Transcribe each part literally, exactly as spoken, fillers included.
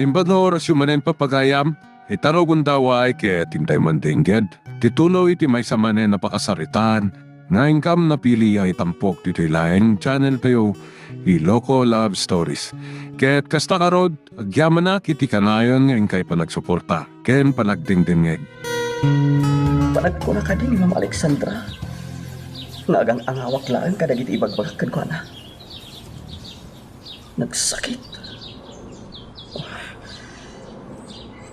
Imbag nga orasyo manen, papagayam, ita no gundaway ket intay man dengged ti tuloy ti maysa manen a pakasaritaan nga inkam napili a itampok ditoy laeng channel tayo, Iloko Love Stories. Ket kasta ngarud, agyamanak iti kanayon nga inkay panagsuporta ken panagdengdengngeg. Panagkuna kadi ni Ma'am Alexandra nga agang-angawak laeng kadagiti ibagbagak kenkuana. Nagsakit.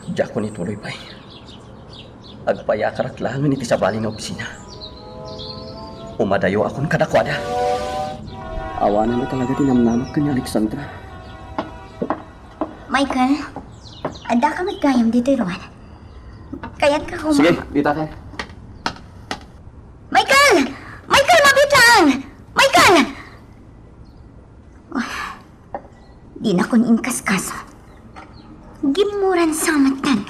Diakon ituloy pay. Agpayakarak laengen iti sabali nga opisina. Umadayoakon kadakuada. Awanen a talaga ti namnamak ken ni Alexandra. Michael, addaka met gayam ditoy ruar. Kayatka koma. Sige, dita ka. Michael! Michael, mabiit laeng! Michael! Dinakon inkaskaso. Gimmuran sa metten.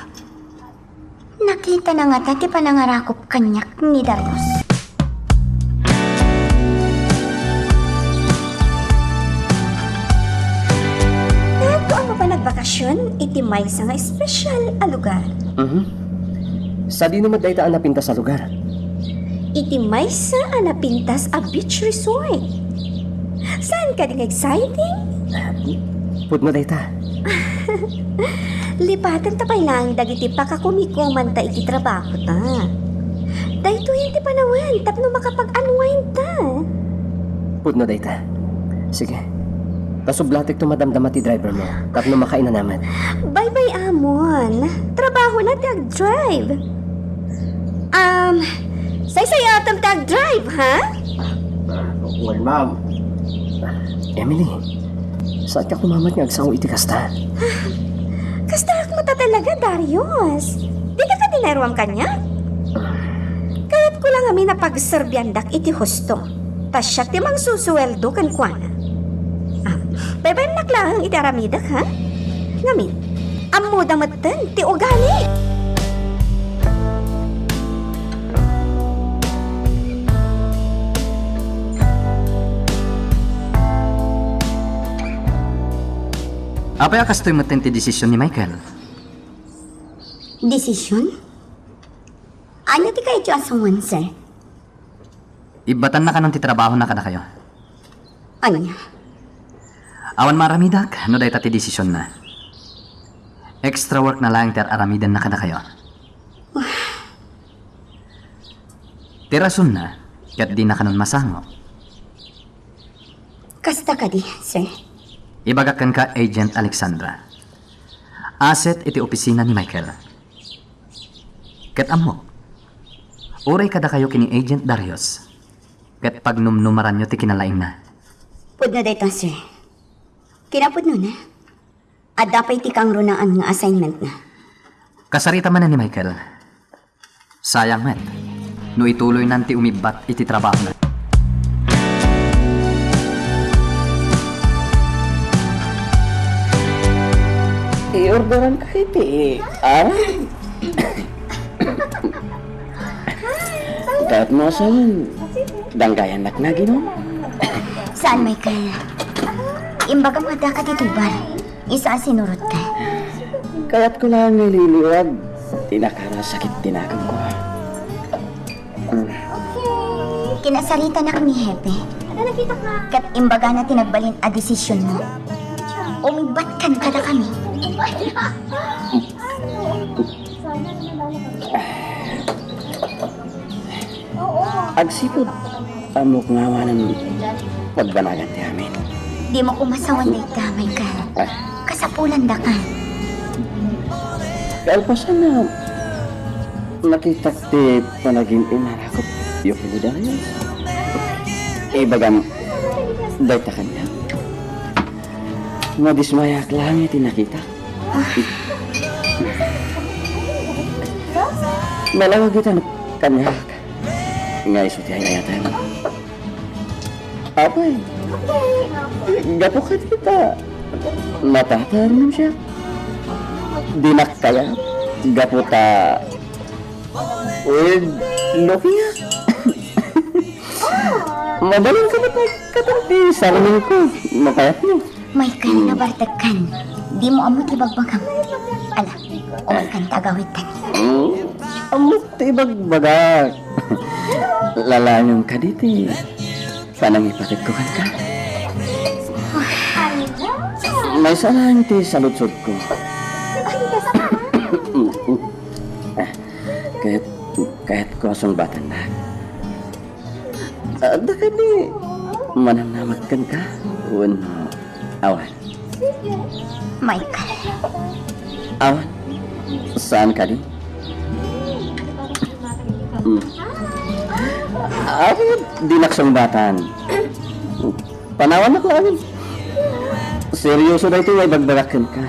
Nakitana ngata ti panangarakop kaniak ni Darius? Naadtoak a mapanagbakasyon iti maysa nga espesyal a lugar. Mhm. Sadino met dayta a napintas a lugar? Iti maysa a napintas a beach resort. Saan kadi nga exciting? Pudno dayta. Lipatenta pay laeng dagiti pakakumikomanta iti trabahota. Daytoyen ti panawen tapno makapag-unwind ta. Pudno dayta. Sige. Ta sublatekto madamdama ti driver mo tapno makainanamet. Bye-bye, Amon. Trabahona ti agdrive. Um, saysayatem ti agdrive, ha? Wen, ma'am. Emily, saanka koma met nga agsao iti kasta? Kastaak met a talaga, Darius. Dika kadi nairuam kaniak? Kayatko la ngamin a pagserbiandak iti husto. Ta siak ti mangsusueldo kenkuana. Ah, baybayannak laeng iti aramidek, ha? Ngamin, ammoda metten ti ugali. Apay a kastoy metten ti desisyon ni Michael? Desisyon? Ania ti kayatyo a sawen, sir? Ibbatannakanon ti trabahona kadakayo. Ania? Awan maaramidak no dayta ti desisionna. Extra work na laeng ti ar-aramidenna kadakayo. Ti rasonna, ket dinakanon masango. Kasta kadi, sir? Ibagak kenka, Agent Alexandra. Asset iti opisina ni Michael. Ket ammok, uray kadakayo ken ni Agent Darius, ket pagnumnumaranyo ti kinalaingna. Pudno dayta, sir. Kinapudnona, adda pay ti kangrunaan nga assignmentna. Kasarita manen ni Michael. Sayang met no ituloynan ti umibbat iti trabahona. Iorderanka iti aram. Ket no asawen, danggayannak na, Ginoo? Saan, Michael? Imbagam nga addaka ditoy bar. Isu a sinurotka. Kayatko laeng nga ililiwag ti nakarasakit ti nakemko. Kinasaritanak ni Hepe. Ket imbagana ti nagbalin a desisionmo. Umibbatkan kadakami. Agsipud ammok nga awanen pagbanagan ti amin. Dimo koma sawen dayta, Michael. Ah. Kasapulandakan. Kalpasan nga nakitak ti panagin-inarakopyo ken ni Darius, ibagam dayta kaniak. Nadismayaak laeng iti nakitak. Nalawag ita kaniak nga isu ti ay-ayatem. Apay, gapu kadita, natatarnem siak. Dinak kayat, gapu ta weird looking-ak. Mabalin ka na pagkatang ti sarming ko, no kayatmo. Michael, nabartekkan. Dimo ammo ti bagbagam. Ala, umaykan ta agawidtan. Hmm? Ammok ti ibagbagak. Lalangen kadi ti panangipategko kenka. Maysa laeng ti saludsodko. Ket, ket ko a sungbatannak. Adda kadi manamnamag kenka wenno awan? Michael. Awan. Saan kadi? Hmm. Awan, dinak sungbatan. Panawannak laeng. Serioso daytoy nga ibagbagak kenka.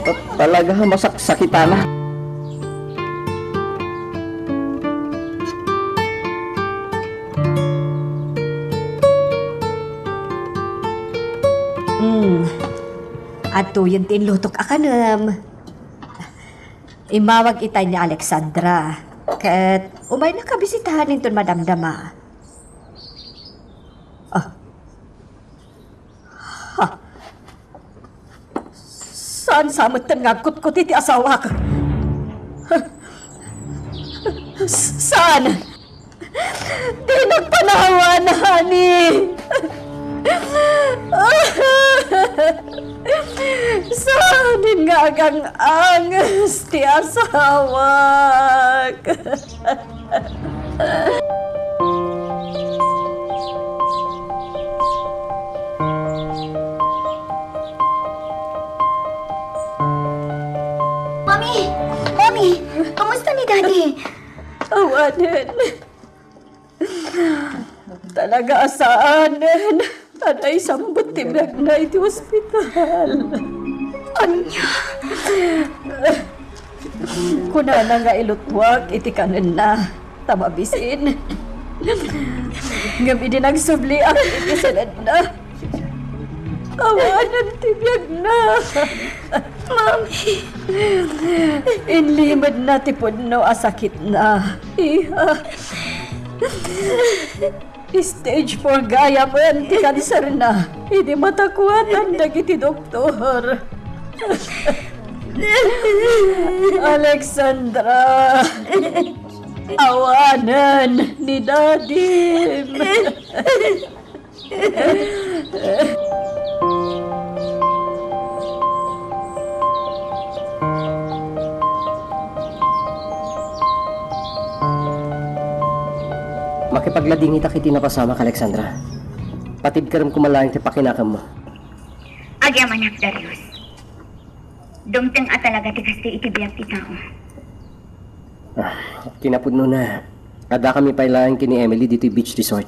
Ta-, talaga, masaksakitanak. Hmm. Adtoyen ti inlutok a kanem. Immawag itay ni Alexandra. Ket umaynaka bisitaen inton madamdama. Ah. Ha. Saan sa metten nga agkutkot iti asawak? Saan? Di nagpanawan, honey. Saanen nga agang-anges ti asawak? Mami! Mami! Kumusta ni Daddy? Awanen. Talaga a saanen a naisambut ti biagna iti ospital. Ania? Kunana nga ilutuak iti kanenna ta mabisin. Ngem idi nagsubliak iti sanadna, awanen ti biagna. Mami. Inlimedna ti pudno a sakitna, iha. Stage four gayamen ti kanserna idi matakuatan dagiti doktor. Alexandra, awanen ni Dadim. Makipagladingitak iti napasamak, Alexandra. Patibkerem koma laeng ti pakinakemmo. Agyamanak, Darius. Dumteng a talaga ti kastoy iti biag ti tao. Ah, kinapudnona, addakami pay laeng ken ni Emily ditoy beach resort.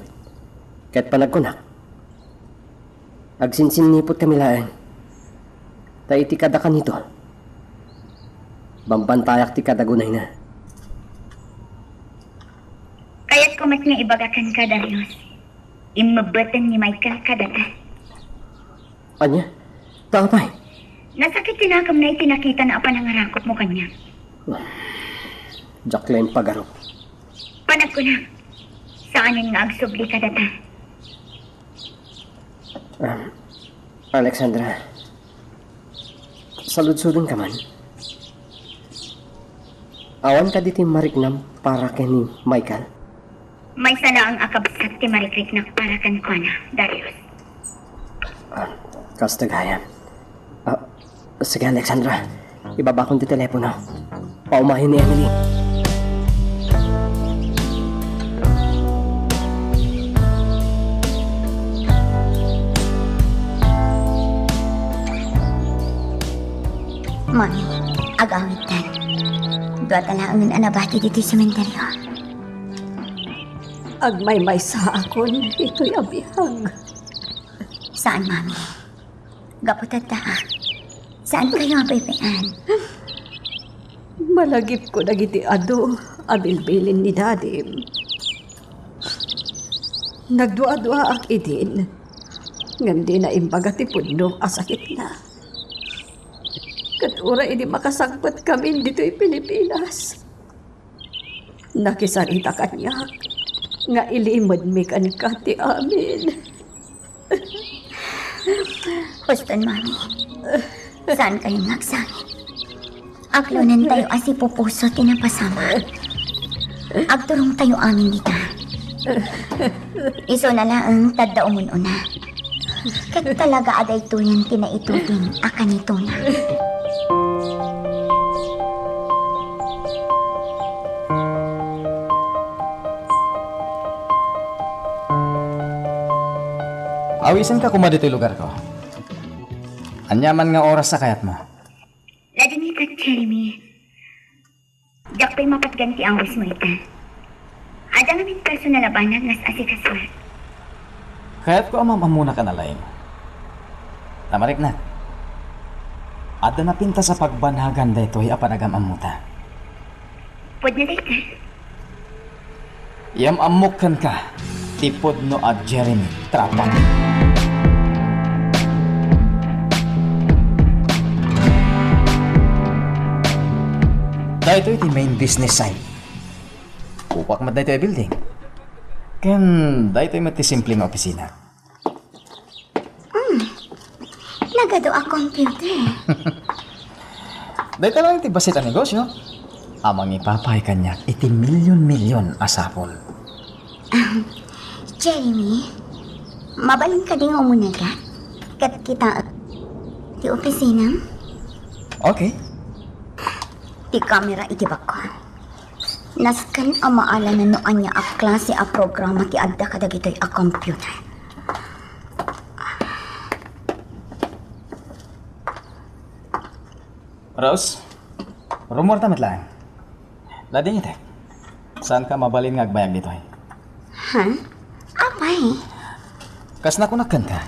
Ket panagkunak, agsinsinniputkami laeng. Ta iti kadakanito, bambantayak ti kadagunayna. Kayatko met nga ibaga kenka, Darius. Immebbeten ni Michael kadata. Ania? Ta apay? Nasakit ti nakemna iti nakitana a panangarakupmo kaniak. Diak laeng pagarup. Panagkunak, saanen nga agsubli kadata. Um, Alexandra, saludsodenka man. Awan kadi ti mariknam para ken ni Michael? Maysa laeng a kabsat ti marikriknak para kenkuana, Darius. Ah, kasta gayam. Ah, sige, Alexandra. Ibabakon ti telepono. Paumayen ni Emily. Mami, agawidtan. Dua ta laengen a nabati ditoy sementeryo. Agmaymaysaakon itoy a biag. Saan, Mami? Gapu ta addaak. Saankayo a baybay-an? Malagipko dagiti adu a bilbilin ni Dadim. Nagduaduaak idin, ngem dina imbaga ti pudno a sakitna. Ket uray idi makasangpetkami ditoy Pilipinas, nakisarita kaniak nga ilimedmi kenka ti amin. Huston, Mami. Saan kayo nga agsangit? Aglonentayo a sipupuso ti napasamak. Agturongtayo amin dita. Isuna laeng ta adda umun-una. Ket talaga a daytoyen ti naituding a kanitona. Awisenka koma ditoy lugarko. Ania man nga oras a kayatmo? Ladingit, Jeremy. Diak pay mapatgan ti awis mo ita. Adda ngamin personal a banag nga as-asikasoak. Kayatko a maam-ammonak a nalaing. Ta mariknak, adda napintas a pagbanagan daytoy a panagam-ammota. Pudno dayta? Iyam-ammok kenka ti pudno a Jeremy Trapan. Daytoy ti main business site. Upak met daytoy a building. Ken daytoy met ti simple nga opisina. Hmm. Nagadu a computer. Dayta lang ti bassit a negosyo a mangipapay kaniak iti milyon-milyon a sapol. Jeremy, mabalin kadi nga umuneg ket kita ti opisina? Okay. Ti kamera iti bakko. Nasken a maalanan no ania a klase a programa ti adda kadagitoy a computer. Rose, rumuarta met laeng. Ladingitek. Saanka mabalin nga agbayag ditoy? Ha? Apay? Kas nakunak kenka,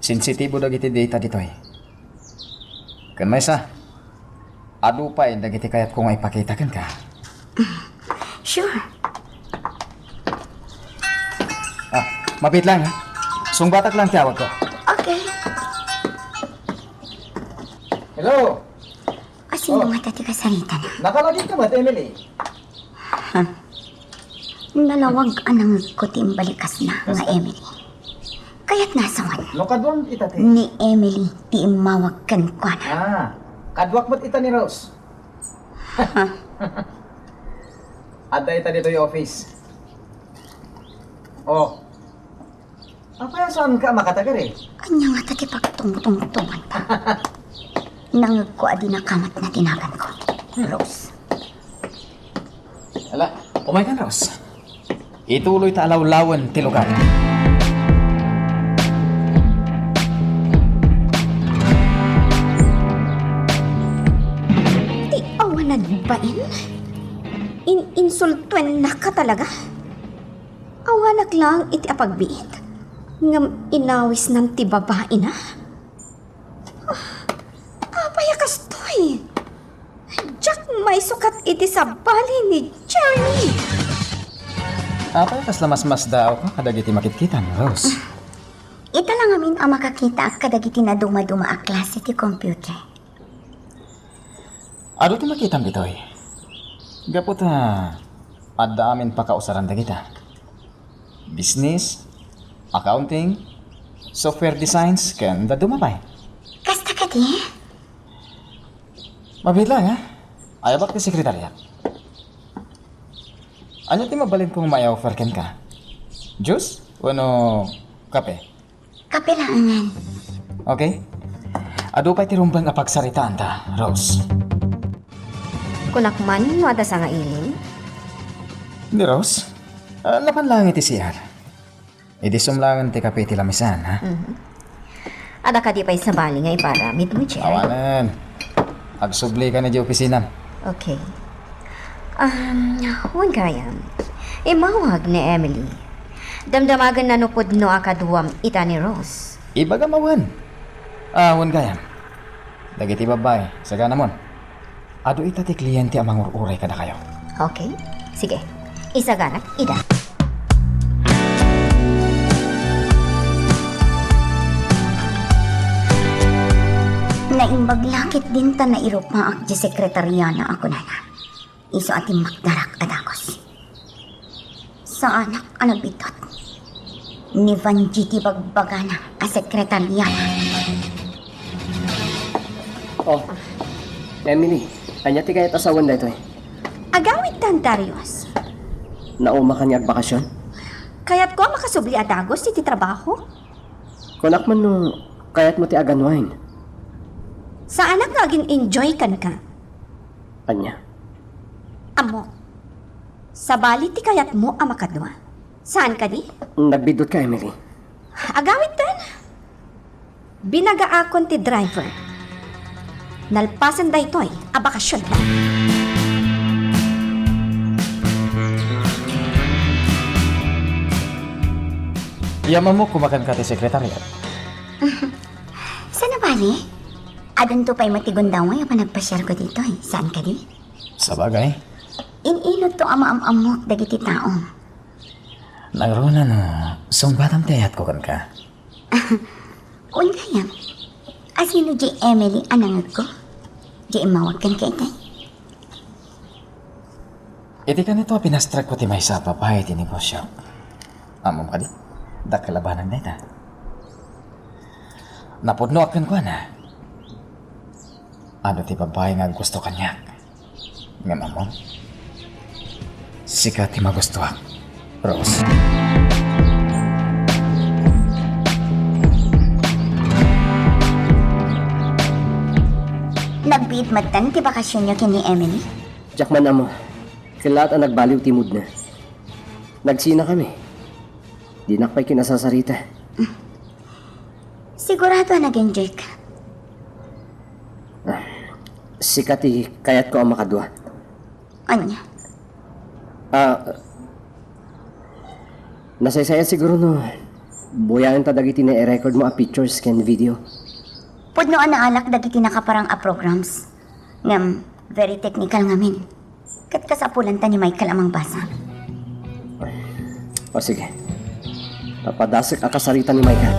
sensitibo dagiti data ditoy. Ken maysa, adu pay dagiti kayatko nga ipakita kenka. Sure. Ah, mabiit lang, ha? Sungbatak lang ti awagko. Okay. Hello. Asino Oh. ngata ti kasaritana? Nakalagipka met, Emily? Huh. Nalawag a nangegko ti imbalikasna nga Kasta? Emily. Kayatna a sawen. No kaduam ita ti Ni Emily ti immawag kenkuana. Ah, kaduak met ita ni Rose. Adda ita ditoy office. Oh. Apay a saanka a makatagari? Ania ngata ti pagtungtungtonganmo? Nangegko a dinaka met natinaganko, Rose. Ala, umaykan, Rose. Ituloyta a lawlawen ti lugar. Ti awan a bain? In-insultuennaka talaga? Awanak laeng iti apagbiit, ngem inawisnan ti babaina? Ah, apay a kastoy? Diak maisukat iti sabali ni Jeremy. Apay a kasla masmasdaawka kadagiti makitkitam, Rose? Ita la ngamin a makakitaak kadagiti nadumaduma a klase ti computer. Adu ti makitam ditoy. Gapu ta adda amin pakausaran dagita. Business, accounting, software designs, ken dadduma pay. Kasta kadi? Mabiit lang, ha? Ayabak ti sekretariak. Ania ti mabalin kong mai-offer kenka? Juice wenno kape? Kape laengen. Okay. Adu pay ti rumbeng a pagsaritaanta, Rose. Kunak man no adda sangailim? Ni Rose? Ah, napan laeng iti C R. Idisom laengen ti kape iti lamisan, ha? Mhm. Adda kadi pay sabali nga iparamidmo, Jerry? Awanen. Agsublika idiay opisinam. Okay. Um, wen gayam, immawag ni Emily. Damdamagenna no pudno a kaduam ita ni Rose. Ibagam a wen. Ah, wen gayam, dagiti babbai, saganamon. Adu ita ti kliente a mangur-uray kadakayo. Okay. Sige. Isaganak ida. Naimbag la ketdin ta nairupaak diay sekretariana a kunana, isu a timmakdarak a dagus. Saanak a nabitot. Ni Vanjie ti bagbagana a sekretariana. Oh, Emily, ania ti kayat a sawen daytoy? Agawidtan, Darius. Naumakan nga agbakasyon? Kayatko a makasubli a dagus iti trabaho. Kunak man no kayatmo ti ag-unwind. Saanak nga agin-enjoy kenka. Ania? Ammok. Sabali ti kayatmo a makadua. Saan kadi? Nagbiddut ka, Emily. Agawidtan. Binagaakon ti driver. Nalpasen daytoy a bakasion. Yamamok kumakan ka ti sekretariat. Saan a bali? Adunto pay met ti gundaway a panagpasiarko ditoy. Saan kadi? Sabagay. In-inutto a maam-ammok dagiti tao. Nangruna no, sungbatam ti ayatko kenka. Wen gayam, asino di Emily a nangegko? Di immawag kenka itay? Iti kanito a pinastrekko ti maysa a babai iti negosio. Ammom kadi? Dakkel a banag dayta. Napudnoak kenkuana. Adu ti babai nga aggusto kaniak. Ngem ammom, sika ti magustuak, Rose. Nagbiit metten ti bakasionyo ken ni Emily? Diak man ammo. Kellaat a nagbaliw ti moodna. Nagsinakami. Dinak pay kinasasarita. Sigurado a nag-enjoy ka. Ah, sika ti kayatko a makadua. Ania? Ah, nasaysayan siguro no buyaenta dagiti nai-record mo a pictures ken video. Pudno a naalak dagiti nakaparang a programs. Ngem, very technical ngamin. Ket kasapulanta ni Michael a mangbasa. O, sige. Papadasek a kasarita ni Michael.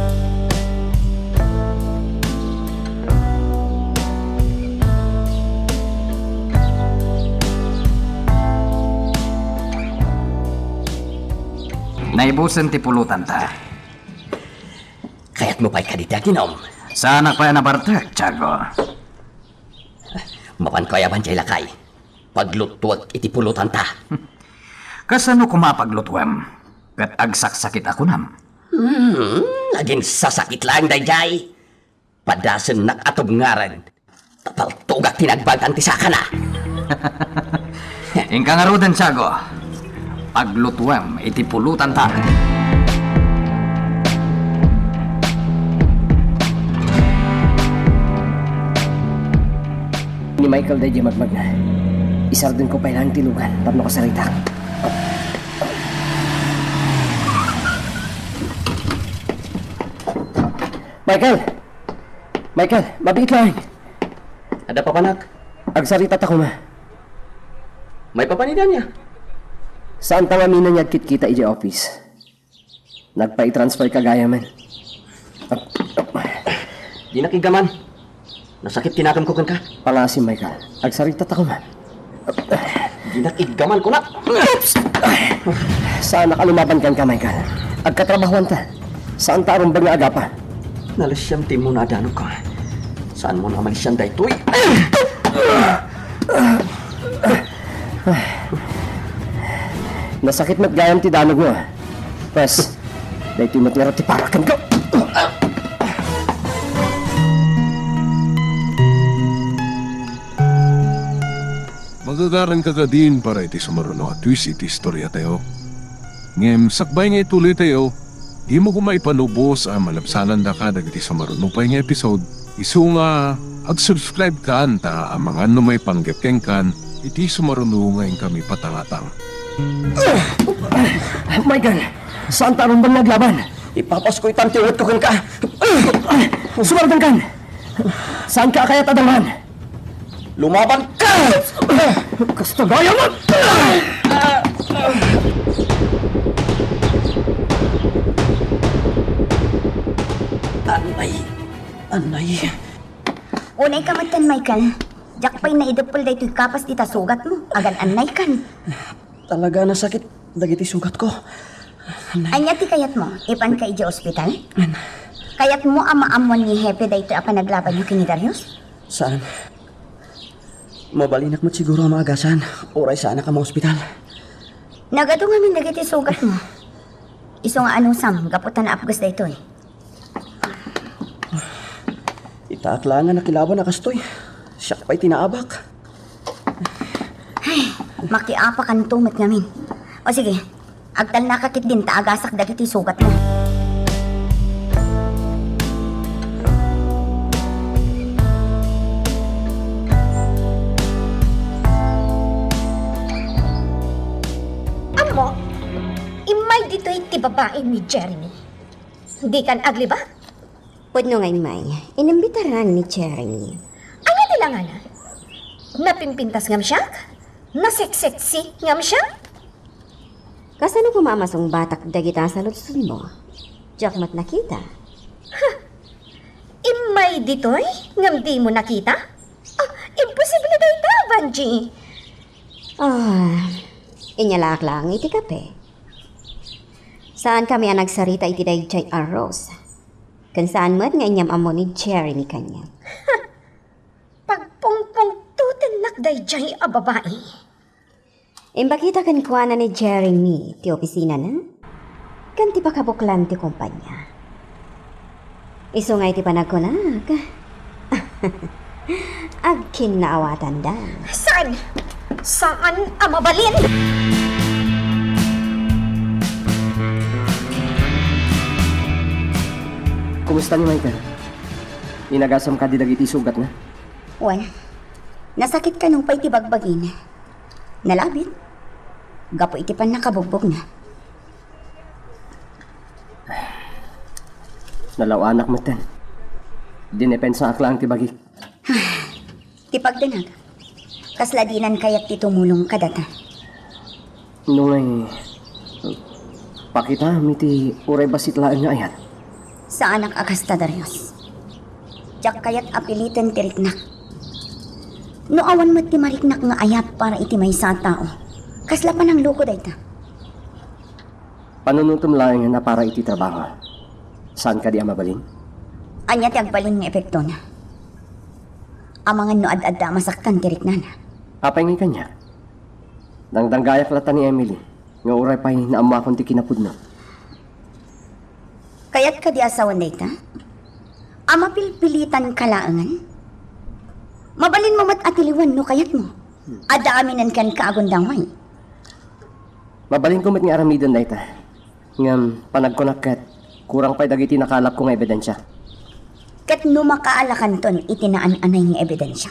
Naibusen ti pulotanta. Kayatmo pay kadi ti aginom? Saanak pay a nabartek, Tiago. Mapanko ayaban diay lakay. Paglutuek iti pulotanta. Kasano koma a paglutuem? Ket agsaksakit a kunam? Hmm, aginsasakit laeng daydiay. Padasennak a tubngaren. Ta paltogak ti nagbaltan ti sakana. Inka ngaruden, Tiago. Paglutuem iti pulotanta. Ni Michael daydiay magmagna. Isardenko pay laeng ti lugan tapno kasaritak. Michael! Michael, mabiit laeng. Adda papanak? Agsaritata koma. Maipapan iti ania? Saanta ngamin a agkitkita idiay office. Nagpa-i-transfer ka gayamen. Dinak iggaman. Nasakit ti naganko kenka. Palasim, Michael. Agsaritata koma. Dinak iggaman, kunak. Saannak a lumaban kenka, Michael. Agkatrabahuanta. Saanta a rumbeng nga agapa. Nalisiam ti immuna a danogko. Saanmon a malisian daytoy. Nasakit met gayam ti danogmo, a. Pwes, daytoy met ngarud ti para kenka. Magagaranka kadin para iti sumaruno a twist iti istoriatayo. Ngem sakbay nga ituloytayo, dimo koma ipanubos a malabsanandaka dagiti sumaruno pay nga episode, isu nga ag-subscribe kan ta amangan no maipanggep kenkan iti sumaruno nga inkami patangatang. Michael, saanta a rumbeng nga aglaban. Ipapasko itan ti uwetko kenka. Sumardenkan! Saanka a kayat a dangan? Lumaban ka! Kasta gayam! Annay. Annay. Unay ka metten, Michael. Diak pay naideppel daytoy kapas dita sugatmo. Agan-annay kan. Talaga a nasakit dagiti sugatko. Annay. Ania ti kayatmo? Ipanka idiay ospital? An- Kayatmo a maammuan ni Hepe daytoy a panaglabanyo ken ni Darius? Saan? Mabalinak met siguro a maagasan, uray saanak a maospital. Nagadu ngamin dagiti sugatmo. Isu nga anusam, gapu ta naapgas daytoy. Itaak laeng a nakilaban a kastoy. Siak pay ti naabak. Ay, makiapakanto met ngamin. O sige, agtalnaka ketdin ta agasak dagiti sugatmo. Ammo, immay ditoy ti babae ni Jeremy. Dikan aglibak? Pudno nga immay, inimbitaran ni Jeremy. Ania ti langana? Napimpintas ngem siak? Naseksexy ngem siak? Kasano koma a masungbatak dagita a saludsodmo? Diak met nakita. Immay ditoy ngem dimo nakita? Ah, imposible dayta, Vangie. Ah, inyalaak laeng iti kape. Saankami a nagsarita iti daydiay a Rose. Ken saan met nga inyam-ammo ni Jeremy kaniak. Pagpungpungtotennak daydiay a babai. Imbagita kenkuana ni Jeremy ti opisinana ken ti pakabuklan ti kumpania. Isu nga iti panagkunak, agkinnaawatanda. Saan? Saan a mabalin? Kumusta ni Michael? Inagasam kadi dagiti sugatna? Wen, nasakit kano pay ti bagbagina. Nalabit. Gapu iti pannakabugbogna. Nalaw-anak metten. Dinepensaak laeng ti bagik. Ti pagdanag, kasla dinan kayat ti tumulong kadata. No ngay, pakitaem iti uray bassit laeng nga ayat. Saanak a kasta, Darius. Diak kayat a piliten ti riknak. No awan met ti mariknak nga ayat para iti maysa a tao, kasla panangloko dayta. Panunotem laengen a para iti trabaho. Saan kadi a mabalin? Ania ti agbalin nga epektona? Amangan no ad-adda a masaktan ti riknana. Apay ngay kaniak? Dangdanggayak latta ni Emily nga uray pay naammoakon ti kinapudno. Kayat kadi a sawen dayta? A mapilpilitan ka laengen? Mabalinmo met a tiliwen no kayatmo. Adda aminen kenka a gundaway. Mabalinko met nga aramiden dayta. Ngem panagkunak ket kurang pay dagiti nakalapko nga ebidensia. Ket no makaalakanton iti naan-anay nga ebidensia,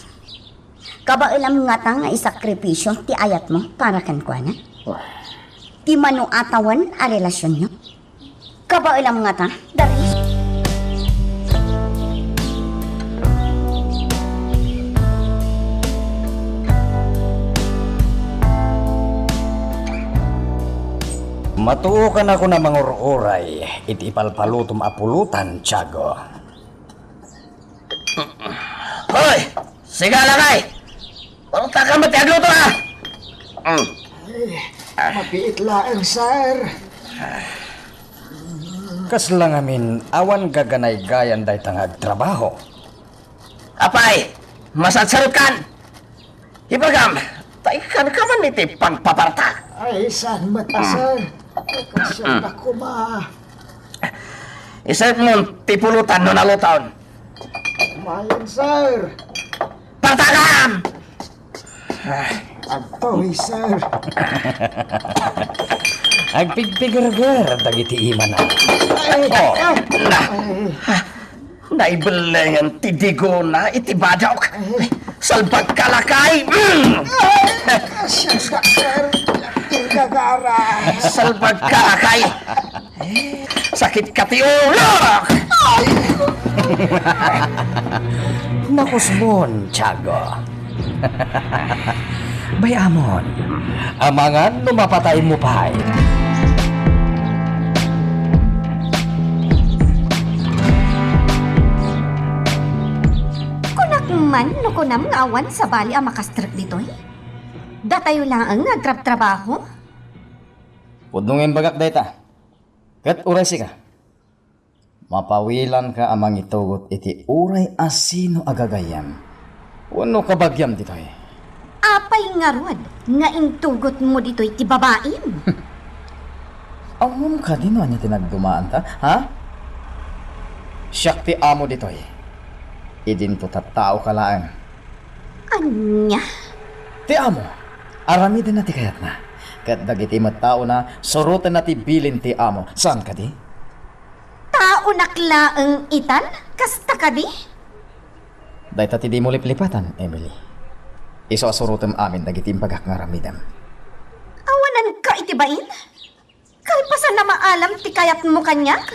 kabaelam ngata nga isakripisio ti ayatmo para kenkuana? Oh. Ti mano a tawen a relasionyo? Kabaelam ngata, Darius? Matuokan a kuna mangur-uray iti ipalpalutom a pulutan, Tiago. Hoy! Siga, lakay! Parang taka met ti agluto, ah! Mm. Ay, mabiit laeng, sir. Kasla ngamin awan gaganaygayan dayta nga agtrabaho. Apay, masarsarutkan! Ibagam, ta ikkanka man iti pangpapartak. Ay, saan met a, sir? Kasyatak koma. Isaymo ti pulutan no naluton. Mayen, sir. Partakan! Agtoy, sir. Agpigpigerger dagiti imana. Ay, oh, ay, na. Ay. Naibellengen ti digona iti badok. Salbagka, lakay! Mm! Ay, kasyatak, sir. Gagara. Salbagka, lakay! Sakit ka ti ulok! Ay! Nakusbon, Tiago. Bay-amon, amangan no mapataymo pay. Kunak man no kunam nga awan sabali a makastrek ditoy? Datayo laeng nga agrabtrabaho? Pudno nga imbagak dayta. Ket uray sika, mapawilanka a mangitugot iti uray a sino a gagayyem Wenno kabagiam ditoy? Apay ngarud nga intugotmo ditoy ti babaim? Ammom kadi no ania ti nagdumaanta, ha? Siak ti amo ditoy. Idinto tattaoka laeng. Ania? Ti amo, aramidenna ti kayatna. Ket dagiti met taona, surotenna ti bilin ti amo. Saan kadi? Taonak laeng itan? Kasta kadi? Dayta ti dimo liplipatan, Emily. Isu a surotem amin dagiti imbagak nga aramidem. Awananka iti bain? Kalpasan a maalam ti kayatmo kaniak?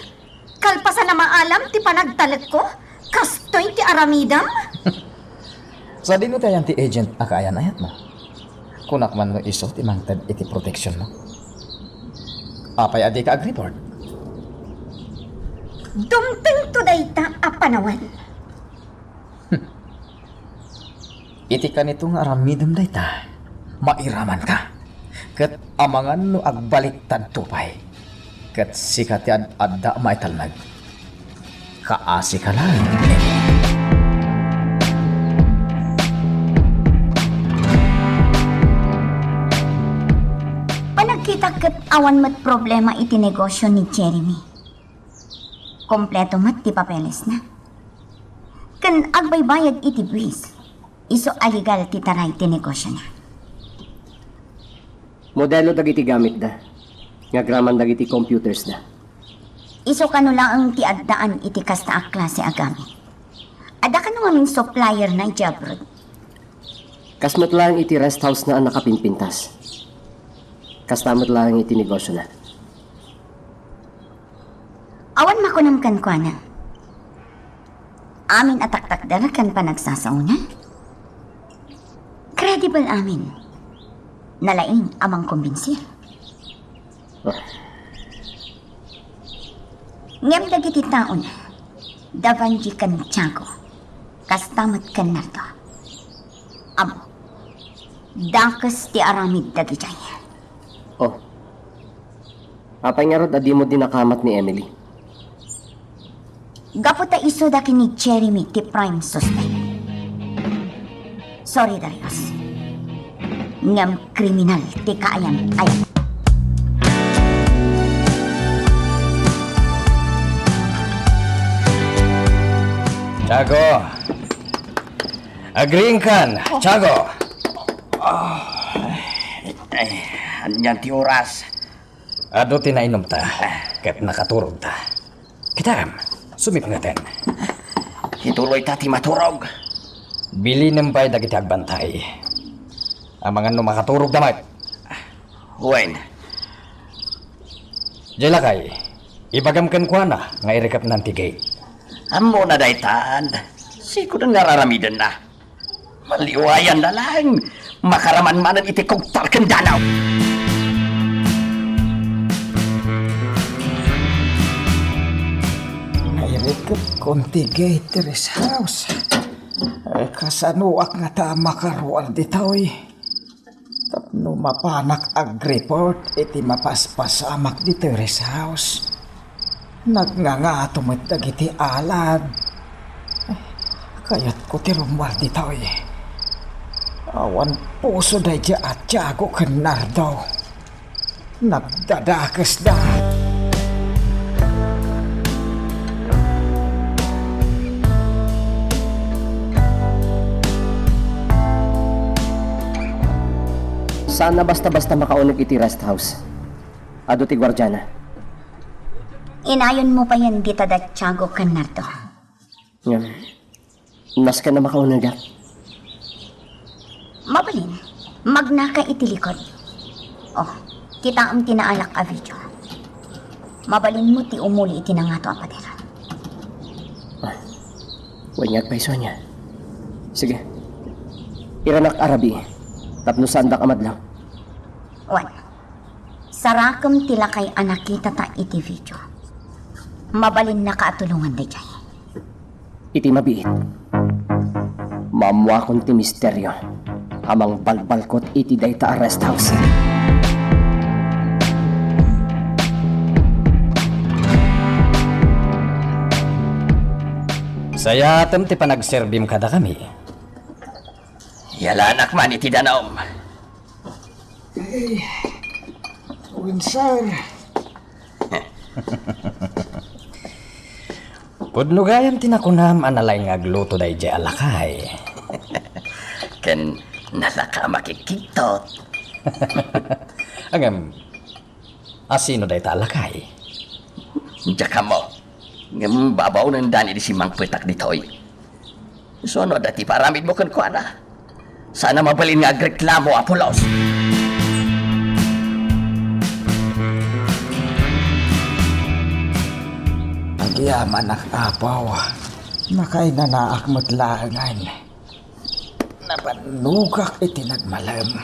Kalpasan a maalam ti panagtalekko? Kastoy ti aramidem? Sadino ti ayan ti agent a kaayan-ayatmo? Kunak man no isu ti mangted iti proteksionmo. Apay a dika agreport? Dumtengto dayta a panawen. Iti kanito nga aramidem dayta, mairamanka. Ket amangan no agbaliktadto pay. Ket sika ti ad-adda a maitalnag. Kaasika laeng. Panagkitak ket awan met problema iti negosio ni Jeremy. Kompleto met ti papelesna. Ken agbaybayad iti buis. Isu a legal ti taray ti negosiona. Modelo dagiti gamitda, nga agraman dagiti computersda. Isu kano laeng ti addaan iti kasta a klase a gamit? Adda kano ngamin supplierna idiay abroad? Kas met laeng iti rest house-na a nakapimpintas. Kasta met laeng iti negosiona. Awan makunam kenkuana. Amin a taktakder ken panagsasaona. Credible amin. Nalaing a mangkombinsir. Ngem dagiti taona, da Vanji ken Tiago, kasta met ken Nardo. Ammo, dakes ti aramid dagidiay. Oh. Apay ngarud a dimo dinakamat ni Emily? Gapu ta isuda ken ni Jeremy ti prime suspect. Sorry, Darius. Ngem kriminal ti kaayan-ayan. Tiago! Agriingkan, Tiago! Ah, ay, anian ti oras? Adu ti nainumta, ket nakaturogta. Kitaem, sumipngetem. Ituloyta ti maturog. Bilinem pay dagiti agbantay. Amangan no makaturogda met. Wen. Jay lakay, ibagam kenkuana nga irikepnan ti gate. Ammona daytan. Sikoden nga ar-aramidenna. Maliwayanna laeng, makaraman manen iti kugtal ken danaw. Nairikepkon ti gate ti rest house. Eh, kasanoak ngata a makaruar ditoy? Tapno mapanak agreport iti mapaspasamak ditoy rest house. Nagngangato met dagiti alad. Kayatko ti rummuar ditoy. Awan puso daydiay a Tiago ken Nardo. Nagdadakesda. Saan a basta-basta makauneg iti rest house. Adu ti guardiana. Inayonmo payen dita da Tiago ken Nardo. Ngem, nasken a makaunegak. Mabalin, magnaka iti likod. Oh, kitaem ti naalak a video. Mabalinmo ti umuli iti nangato a pader. Ah, wen nga agpayso ania. Sige. Iranak a rabii, tapno saandak a madlaw. Wen. Sarakem ti lakay a nakitata iti video. Mabalinnaka a tulongan daydiay. Iti mabiit, maammuakon ti misterio a mangbalbalkot iti dayta a rest house. Sayatem ti panagserbim kadakami. Yalanak man iti danum. Ay, wen, sir. Pudno gayam ti nakunam a nalaing nga agluto daydiay a lakay. Ken nalaka a makikigtot. Ngem, asino dayta a lakay? Diak ammo. Ngem babaonendan idi simmangpetak ditoy. Isu no adda ti paaramidmo kenkuana. Saan a mabalin nga agreklamo a pulos. Agyamanak, Apo. Nakainanaak met laengen. Nabannogak iti nagmalem.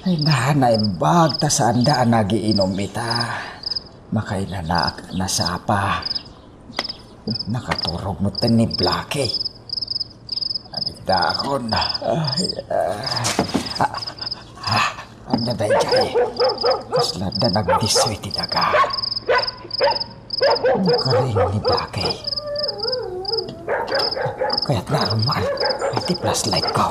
Ay na, naimbag ta saanda a nagiinum ita. Makainanaak a nasapa. Nakaturog metten ni Blackie. Adikdakon. Ay, ah, ah, ah, ania daydiay? Kasla adda nagdisso iti daga. Nakaring ni Blackie. Kayat nga aruman. Ay, ti flashlight ko.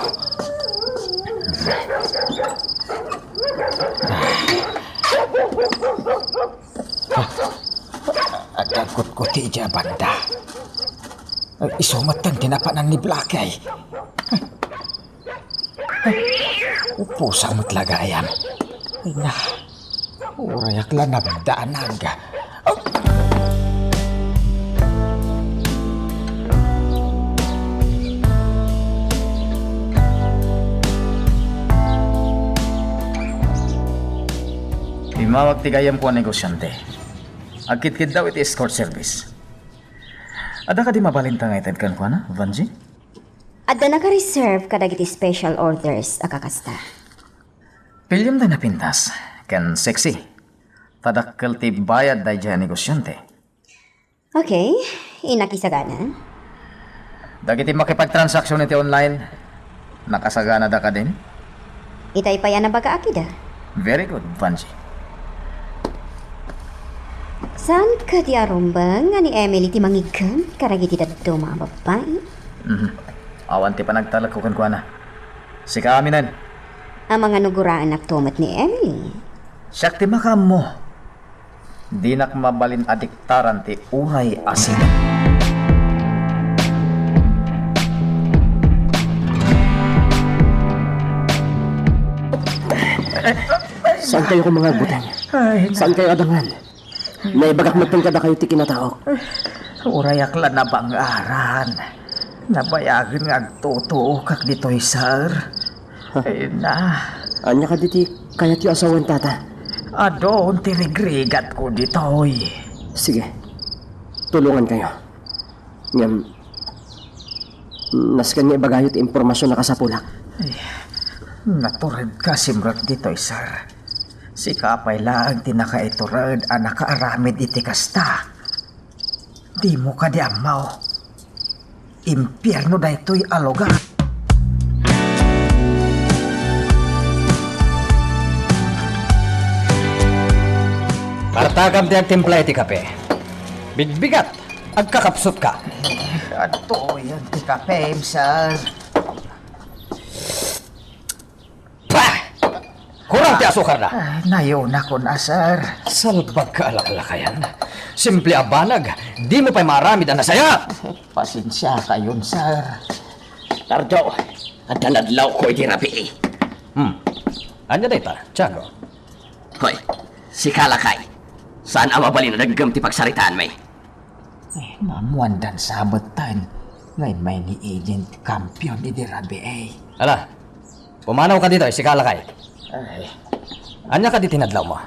Ah, adda gutguti idiay banda. Ay, isu metten ti napanan ni Blackie. Ay, upusaw met la gayam. Ay na, urayak la nagdanag. Immawag ti gayyemko a negosyante. Agkitkiddaw iti escort service. Adda kadi mabalinta nga ited kenkuana, Vangie? Adda naka-reserve kadagiti special orders a kakasta. Piliem dayta a napintas ken sexy. Ta dakkel ti bayad daydiay a negosyante. Okay, innak isagana. Dagiti makipagtransaksyon iti online, nakasaganada kadin? Itay pay a nabagaak ida. Very good, Vangie. Saan kadi a rumbeng nga ni Emily ti mangiggem kadagiti dadduma a babbai? Mhm. Awan ti panagtalekko kenkuana. Sika aminen. Amangan no guraennakto met ni Emily. Siak ti makaammo. Dinak mabalin a diktaran ti uray a simet. Saan kayo ko mga agbuteng? Ay, saan kayo adangan? Naibagak metten kadakayo ti kinataok. Urayak la nabangaran. Nabayagen nga agtutuokak ditoy, sir. Ay na. Ania kadi ti kayatyo a sawen, tata? Adun ti rigrigatko ditoy. Sige. Tulongan kayo. Ngem, nasken nga ibagayo ti impormasion a kasapulak. Ay, naturedka simrek ditoy, sir. Sika pay laeng ti nakaitured a nakaaramid iti kasta. Dimo kadi ammo? Impierno daytoy a lugar. Partakam ti agtimpla iti kape. Bigbigat, agkakapsutka. Adtoyen ti kapem, sir. Pah! Kurang ti asukarna. Ah, nayonakon a, sir. Salbagka a laklakayan. Simple a banag, dimo pay maaramid a nasayaat. Pasensiakayon, sir. Tardo, adda nadlawko iti rabii. Hmm. Ania dayta, Tiago? Hoy, sika lakay. Saan a mabalin a daggem ti pagsaritaanmi? Eh, maammoandan sa metten nga immay ni Agent Campion idi rabii. Ala, pumanawka ditoy, sika lakay. Ay. Ania kadi ti nadlawmo?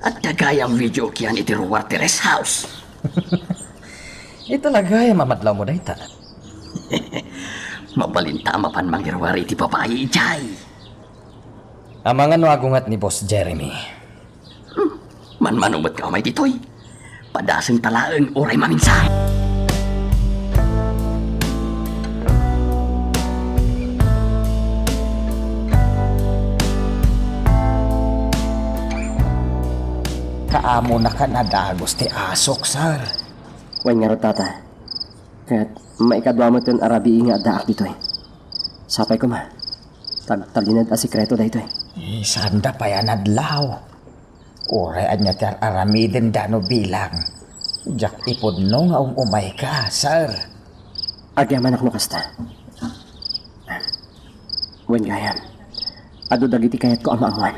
Adda gayam video kian iti ruar ti rest house. Ita la gayam a madlawmo dayta. Mabalinta a mapan mangiruar iti babai idiay. Amangan no agunget ni Boss Jeremy. Hmm, manmano met nga umay ditoy. Padasenta laeng uray maminsan. Kaamonaka a nadagus ti asuk, sir. Wen ngarud, tata. Ket maikadua metten a rabii nga addaak ditoy. Sapay koma. Tagtalinaed a sekreto daytoy. Eh, saanda pay a nadlaw. Uray ania ti ar-aramidenda no bilang. Diak ipudno nga um-umayka, sir. Agyamanak no kasta. Wen gayam, adu dagiti kayatko a maammoan.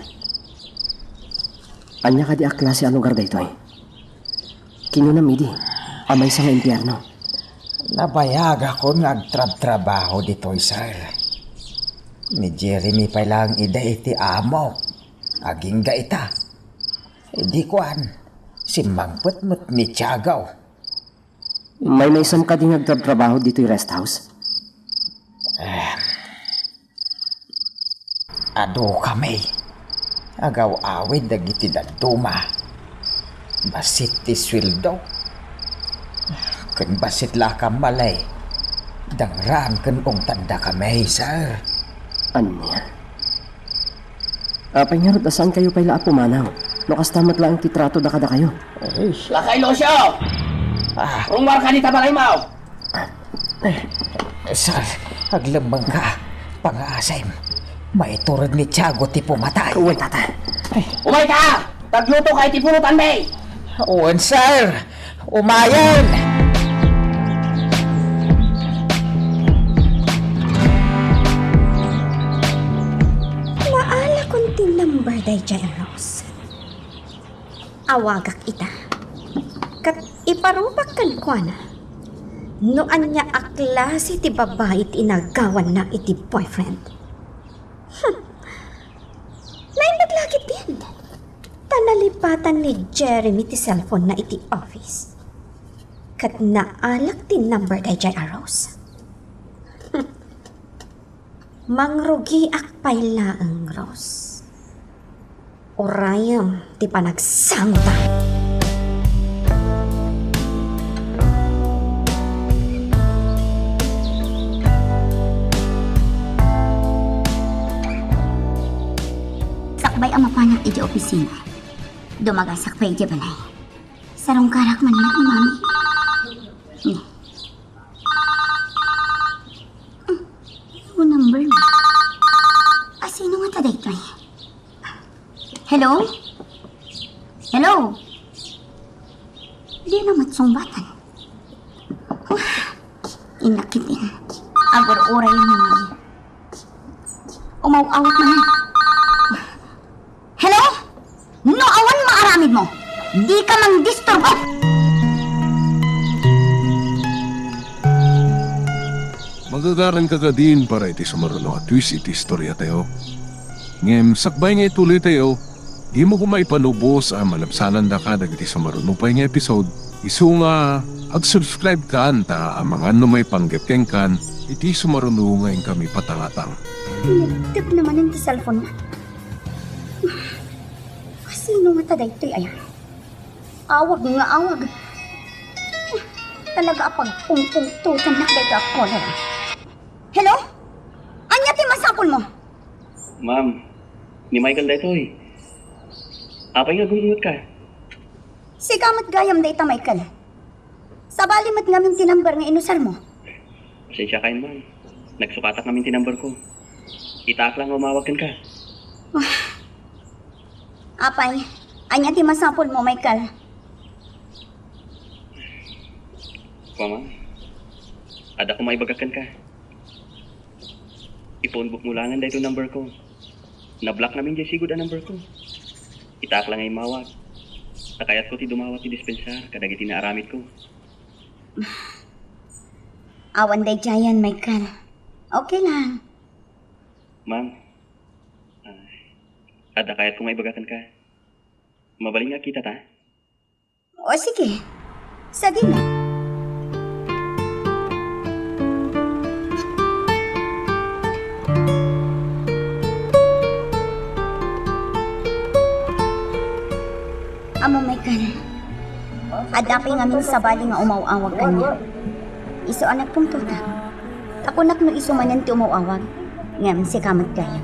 Ania kadi a klase a lugar daytoy? Kinunam idi a maysa nga impierno. Nabayagakon nga agtrabtrabaho ditoy, sir. Ni Jeremy pay laeng idi ti amo. Agingga ita. Idi kuan, simmangpet met ni Tiago. Maymaysam kadi nga agtrabtrabaho ditoy rest house? Eh, adu kami. Agaw-awid dagiti dadduma. Bassit ti sueldo. Ken bassit la a kammalay. Dangraan ken ungtanda kami, sir. Ania? Apay ngarud a saankayo pay la a pumanaw no kasta met laeng ti tratoda kadakayo? Ay. Lakay Lucio! Ah. Rungwarka dita balaymo! Eh, sir, aglemmengka. Pangaasem. Maitured ni Tiago ti pumatay. Wen, tata. Ay. Umayka! Taglutoka iti pulotanmi! Wen, sir. Umayen! Naalakon ti number daydiay a Rose. Awagak ita. Ket iparubak kenkuana no ania a klase ti babai ti inagawanna iti boyfriend. Hmm. Naimbag la ketdin. Ta nalipatan ni Jeremy ti cellphone-na iti office. Ket naalak ti number daydiay a Rose. Mangrugiak pay laeng, Rose. Urayem ti panagsangotan. Sakbay a mapanak idiay opisina, dumagasak pay idiay balay. Sarungkarak man met ni Mami. Ni. Hmm, ano number mo? A, sino ngata daytoy? Hello? Hello? Dina met sungbatan. Inakit in. Agur-uray ni Mami. Umaw-awat man. Hello? No awan maaramidmo, dika mangdisturbo! Magagaranka kadin para iti sumaruno a twist iti istoriatayo. Ngem sakbay nga ituloytayo, dimo koma ipanubos a malabsanandaka dagiti sumaruno pay nga episode, isu nga ag-subscribe kan ta amangan no maipanggep kenkan iti sumaruno nga inkami patangatang. Pinagtipna manen ti cellphone-na. Sino ngata daytoy aya? Awag nga awag. Talaga a pagpungpungtotannak daytoy a caller. Hello? Ania ti masapulmo? Ma'am, ni Michael daytoy. Apay nga agum-ungetka? Sika met gayam dayta, Michael. Sabali met ngamin ti number nga inusarmo. Pasensiakayon, ma'am. Nagsukatak ngamin ti numberko. Itaak la nga umawag kenka. Ah. Apay, ania ti masapulmo, Michael? Kua, ma'am. Adda koma ibaga kenka. Iphonebookmo laengen daytoy numberko. Nablock ngamin diay sigud a numberko. Itaak la nga immawag. Ta kayatko ti dumawat ti dispensar kadagiti naaramidko. Awan daydiayen, Michael. Okay lang. Ma'am, ah, adda kayatko nga ibaga kenka. Mabalin nga agkitata? O, sige. Sadino? Ammom, Michael, adda pay ngamin sabali nga umaw-awag kaniak. Isu a nagpungtotak. Ta kunak no isu manen ti umaw-awag, ngem sika met gayam.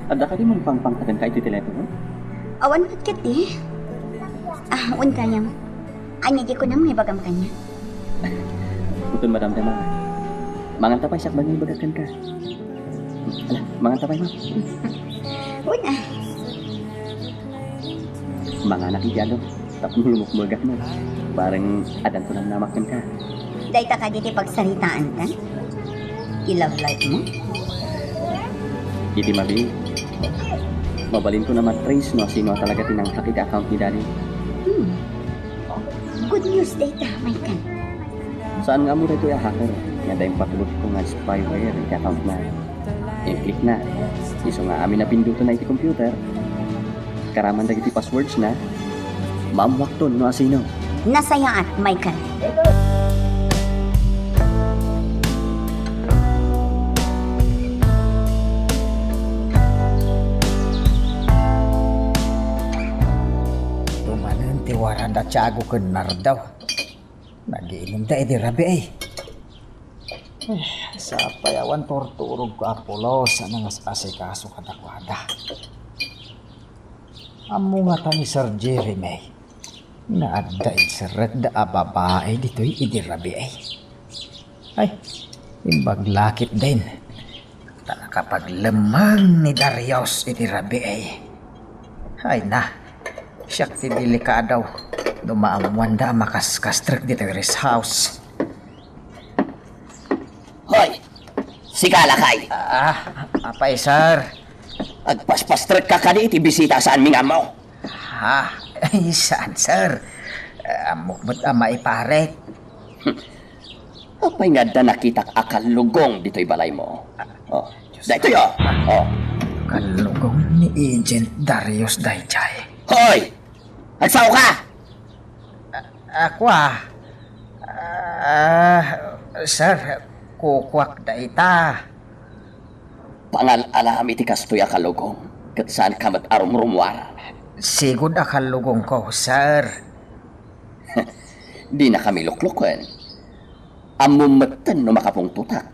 Adda kadi mangpangpangta kenka iti telepono? Awan met ketdi. Ah, wen gayam. Ania diay kunam nga ibagam kaniak? Inton madamdama, Manganta pay, siak bangin ibagak kenka. Ala, manganta pay, ma'am. Una. Manganak iti adu, tapno lumukmegak met. Bareng addanto namnamak kenka. Dayta kadi ti pagsaritaanta? Ti love life mo? Iti mabi, mabalinko a ma-trace no asino a talaga ti nanghak iti account ni Daddy. Hmm. Good news dayta, Michael. Saan nga ammo daytoy a hacker nga adda impatulotko nga spyware iti accountna. In-clickna. Isu nga amin a pindutenna iti computer, karaman dagiti passwordsna, maammoakton no asino. Nasayaat, Michael. Tumanen ti waranda Tiago ken Nardo. Nagiinumda idi rabii. Eh, sapay awan turturogko a pulos a nangas-asikaso kadakuada. Ammo ngata ni Sir Jeremy nga adda inserrekda a babai ditoy idi rabii. Ay, imbag la ketdin ta nakapaglemmeng ni Darius idi rabii. Ay na, siak ti delikado no maammoanda a makaskastrek ditoy rest house. Hoy! Sika lakay! Ah, apay, sir? Agpaspastrekka kadi iti bisita a saanmi nga ammo? Ah, ay, saan, sir? Ammok met a maiparit. Apay nga adda nakitak a kallugong ditoy balaymo? Oh, daytoy, oh. Oh. Kallugong ni Agent Darius daydiay. Hoy! Agsaoka! Ako, ah. Ah, sir, kukuak dayta. Pangal-alam iti kastoy a kallugong, ket saanka met a rumrumuar. Sigud a kallugongko, sir. Dinakami lukloken. Ammom metten no makapungtotak.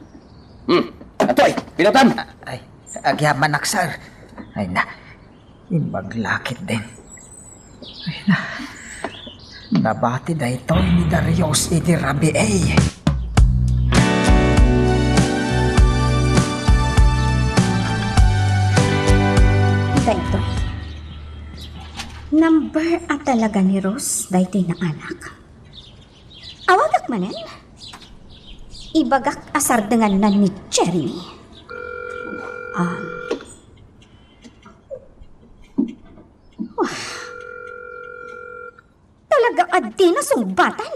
Hmm, atoy, pinutan! Ay, agyamanak, sir. Ay na, imbag la ketdin. Ay na, nabati daytoy ni Darius idi rabii. Daytoy. Number a talaga ni Rose daytoy nga anak. Awagak manen. Ibagak a sardenganna ni Jeremy. Ah. Wah. Talaga a dina sungbatan.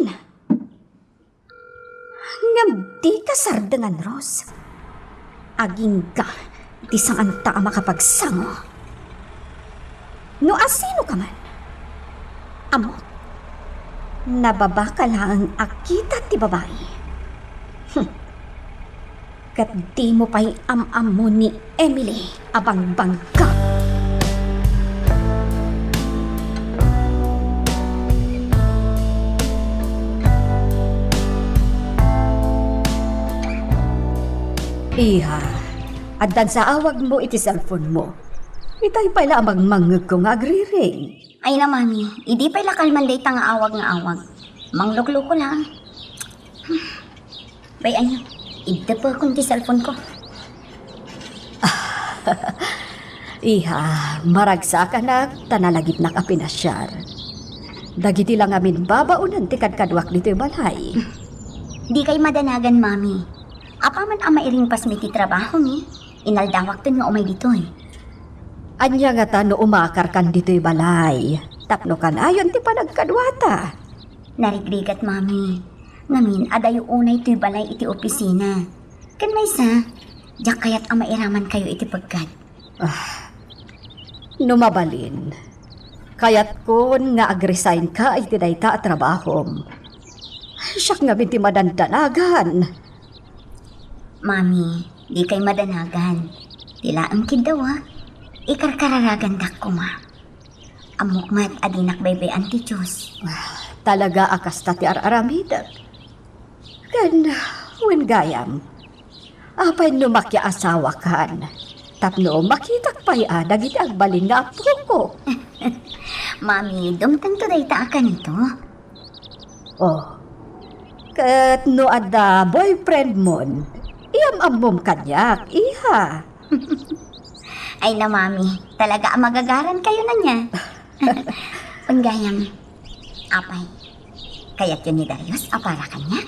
Ngem dika sardengan, Rose. Agingga ti saanta a makapagsango. No asinoka man, ammok, nababaka laeng a kita ti babai. Hmm. Ket dimo pay am-ammo ni Emily a bangbangga. Iha, addan sa awagmo iti cellphone mo. Itay pay la a mangmangngegko nga agriring. Ay na, Mami, idi pay la kalman dayta nga awag nga awag. Manglukluko lang. Bay-anyo, iddepekon ti cellphone ko. Iha, maragsakanak ta nalagipnak a pinasiar. Dagiti la ngamin babaonen ti kadkaduak ditoy balay. Dikay madanagan, Mami. Apaman a mairingpasmi ti trabahomi, inaldawakton nga umay ditoy. Ania ngata no umakarkan ditoy balay tapno kanayon ti panagkaduata? Narigrigat, Mami. Ngamin, adayo unay toy balay iti opisina. Ken maysa, diak kayat a mairamankayo iti pegkat. Ah, no mabalin, kayatkon nga agresignka iti dayta a trabahom. Siak ngamin ti madandanagan. Mami, dikay madanagan. Ti laeng kiddawa, ikarkararagandak koma. Ammok met a dinak baybay-an ti Dios. Ah, talaga a kasta ti ar-aramidek. Ken, wen gayam, apay no makiasawakan? Tapno makitak pay a dagiti agbalin nga apoko. Mami, dumtengto dayta a kanito. Oh, ket no adda boyfriendmon, Iam-ammom kaniak, iha. Ay na, Mami, talaga a magagaran kayo na niya. Panggayam, apay, kayatyo ni Darius a para kaniak?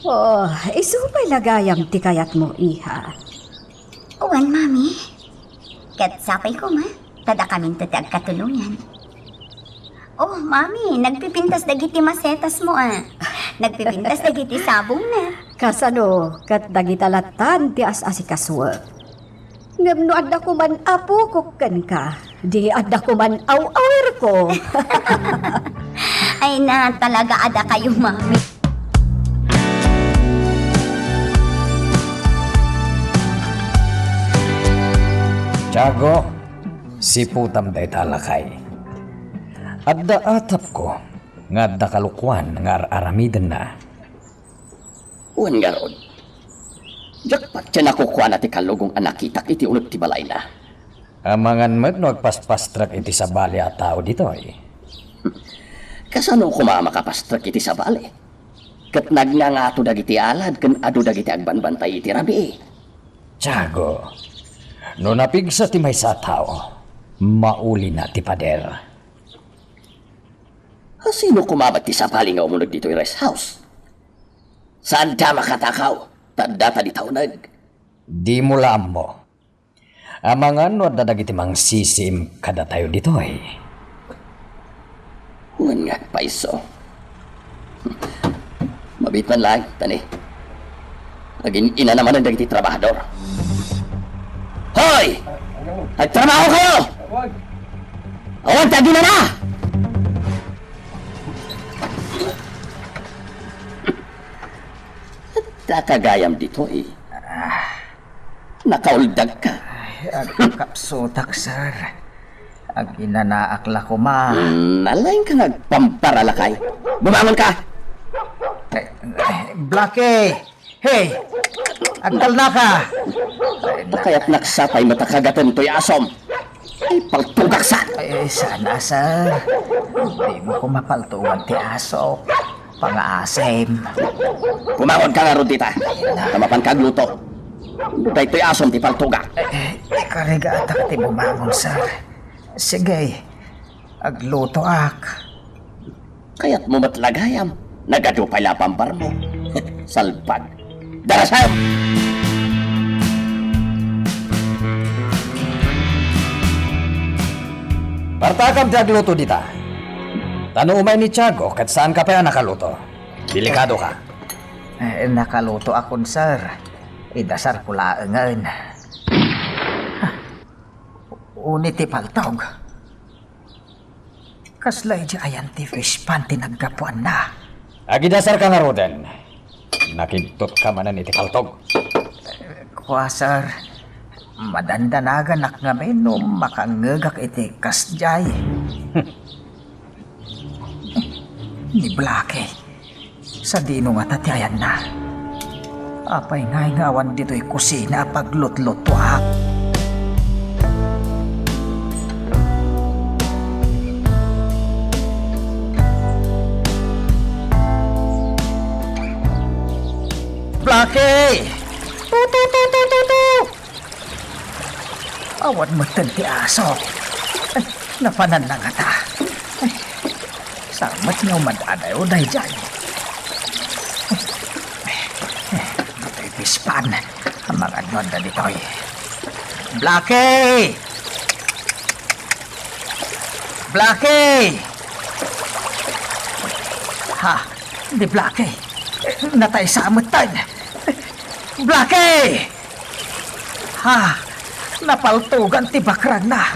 Oh, isu pay la gayam ti kayatmo, iha. Wen, Mami. Ket sapay koma, ta dakaminto ti agkatulongan. Oh, Mami, nagpipintas dagiti masetasmo, a. Nagpipintas dagiti sabongna. Kasano, ket dagita lattan ti as-asikasuek. Ngem no adda koman apokok kenka, di adda koman aw-awirko. Ay na, talaga a dakayo, Mami. Tiago, siputam dayta a lakay. Adda atapko nga adda kalokuan nga ar-aramidenna. Wen ngarud, diak patien a kukuana ti kallugong a nakitak iti uneg ti balayna. Amangan met no agpaspastrek iti sabali a tao ditoy. Kasano koma a makapastrek iti sabali? Ket nagngangato dagiti alad ken adu dagiti agbanbantay iti rabii. Tiago, no napigsa ti maysa a tao, maulina ti pader. Asino koma met ti sabali nga umuneg ditoy rest house? Saanda makatakaw, ta addata dita uneg. Dimo la ammo. Amangan no adda dagiti mangsisiim kadatayo ditoy. Wen nga agpayso. Mabiit man laeng, tani. Agin-inana manen dagiti trabahador. Hoy! Agtrabaho kayo! Awan ti aginana! Adda gayam ditoy. Ah. Nakauldagka. Ay, agkakapsutak, sir. Aginanaak la koma. Hmm, nalaingka nga agpamparalakay. Bumangonka! Eh, eh, Blackie! Hey! Agtalnaka! Ay, kayat naksapay met a kagatem toy asom. Ay, paltugak sa! Ay, ay, sana, sir. Dimo ko mapaltugan ti asok. Pangasim. Kumangonka ngarud dita. Ta mapanka agluto. No daytoy asom ti paltugak. Eh, eh, ikarigatak ti bumangon, sir. Sige, aglutoak. Kayatmo met la gayam. Nagadu pay la a pambarmo. Salbag. Darasem! Partakam ti agluto dita. Ta no umay ni Tiago, ket saanka pay a nakaluto. Delikadoka. Eh, nakalutoakon, sir. Idasarko laengen. Uni ti paltog. Kasla idi ayan ti fish pan ti naggapuanna. Agidasarka ngaruden. Nakigtotka manen iti paltog. Kua, sir. Madandanaganak ngamin no makangngegak iti kasdiay. Ni Blackie. Sadino ngata ti ayanna? Apay ngay nga awan ditoy kusina a paglutlutuak? Blackie! Tutu, tutu, tutu! Awan metten ti aso. Ay, napananna ngata. Ay, saan met nga umad-adayo daydiay? Ay, ditoy fish pan. Amangan no adda ditoy. Blackie! Blackie! Ha? Ni Blackie? Natay sa metten. Blackie! Ha, napaltugan ti bakragna.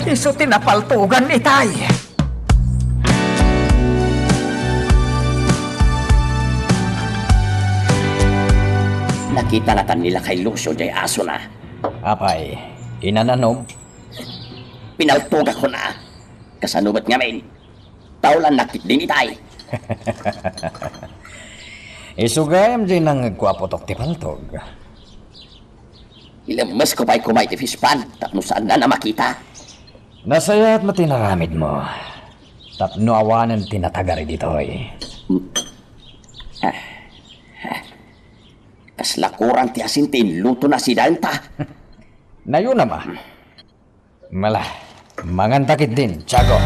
Isu ti napaltugan itay. Nakita ngatan ni lakay Lucio jay asona. Apay, inananom? Pinaltugak kuna. Kasano met ngamin? Taulan nakit din itay. Isu gayam jay nangngegko a putok ti paltog. Ilemmesko pay koma iti fish pan tapno saanna a makita. Nasayaat met ti inaramidmo. Tapno awanen ti natagari ditoy. Lakuran ti asin ti inlutona sidaenta. Nayuna, ma. Mala, manganta ketdin, Tiago.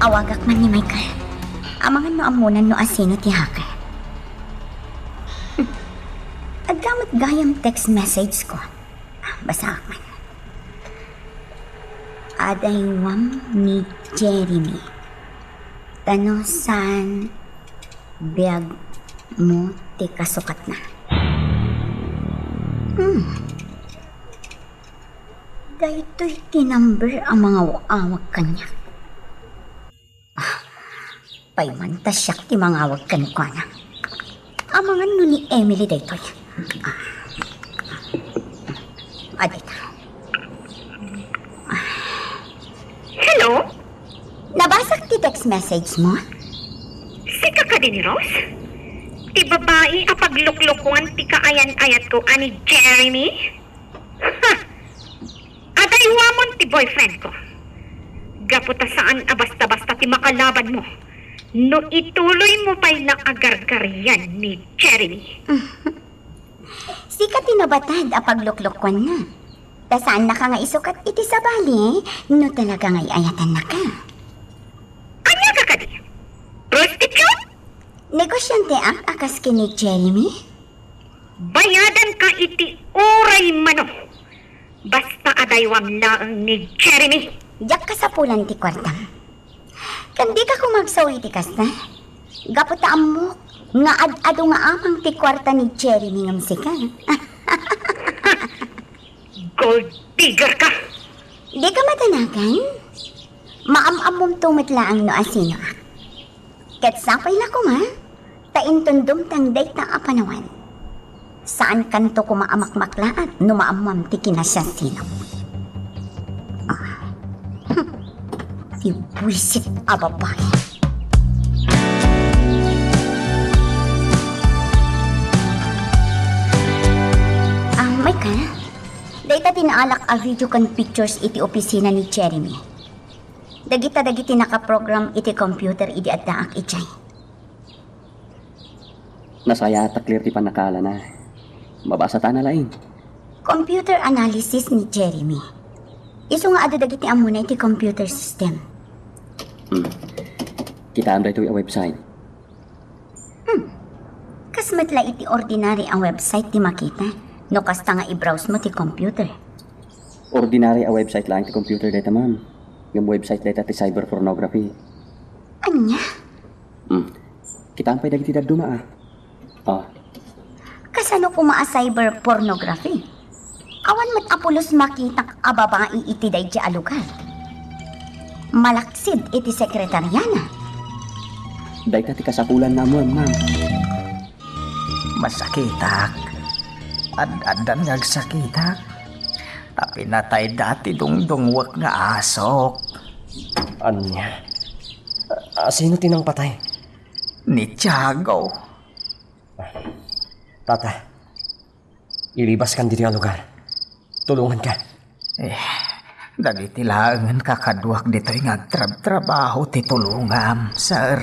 Awagak man ni Michael. Amangan no ammona no asino ti hacker. Adda met gayam text message ko. Basaak man. Adaywam ni Jeremy. Ta no saan biag mo ti kasukatna. Hmm. Daytoy ti number a mangaw-awag kaniak. Ah, pay man ta siak ti mangawag kenkuana. Amangan no ni Emily daytoy. Ah. Adita. Hello? Nabasak ti text message mo? Sika kadi ni Rose? Ti babai a pagluklukuan ti kaayan-ayatko a ni Jeremy? Ha! Adaywamon ti boyfriend ko. Gapu ta saan a basta-basta ti makalaban mo no ituloy mo pay nga agargarian ni Jeremy. Sika ti nabatad a pagluklukuanna. Ta saannaka nga isukat iti sabali no talaga nga ay-ayatannaka. Ania ka kadi? Prostitute? Negosyanteak a kas ken ni Jeremy? Bayadanka iti uray mano. Basta adaywam laeng ni Jeremy. Diak kasapulan ti kuartam. Ken dika koma agsaw iti kasta. Gapu ta ammok nga ad-adu nga amang ti kuarta ni Jeremy ngem sika. Gold digger ka! Dika madanagan? Maam-ammomto met laeng no asinoak. Ket sapay la koma, ta inton dumteng dayta a panawen, saankanto koma a makmaklaat no maammoam ti kinasiasino. Ah. Hmm. Ti buisit a babai. Ah, Michael, dayta ti naalak a video ken pictures iti opisina ni Jeremy. Dagita dagiti nakaprogram iti computer idi addaak idiay. Nasayaat a clear ti pannakaalana. Mabasatana laeng. Computer analysis ni Jeremy. Isu nga adu dagiti ammona iti computer system. Hmm. Kitaem daytoy a website. Hmm. Kas met la iti ordinary a website ti makita no kasta nga i-browse mo ti computer. Ordinary a website laeng ti computer dayta, ma'am. Ngem website dayta ti cyber pornography. Ania? Hmm. Kitaem pay dagiti dadduma, ah. Oh. Kasano koma a cyber pornography? Awan met a pulos makitak a babai iti daydi a lugar. Malaksid iti sekretariana. Dayta ti kasapulan nga ammoem, ma'am. Masakitak. Ad-addan nga agsakitak. Ta pinatayda ti dungdungwek nga asok. Ania? A-, asino ti nangpatay? Ni Tiago. Tata, ilibaskan ditoy a lugar. Tulonganka. Eh, dagiti laengen kakaduak ditoy nga agtrabtrabaho ti tulongam, sir.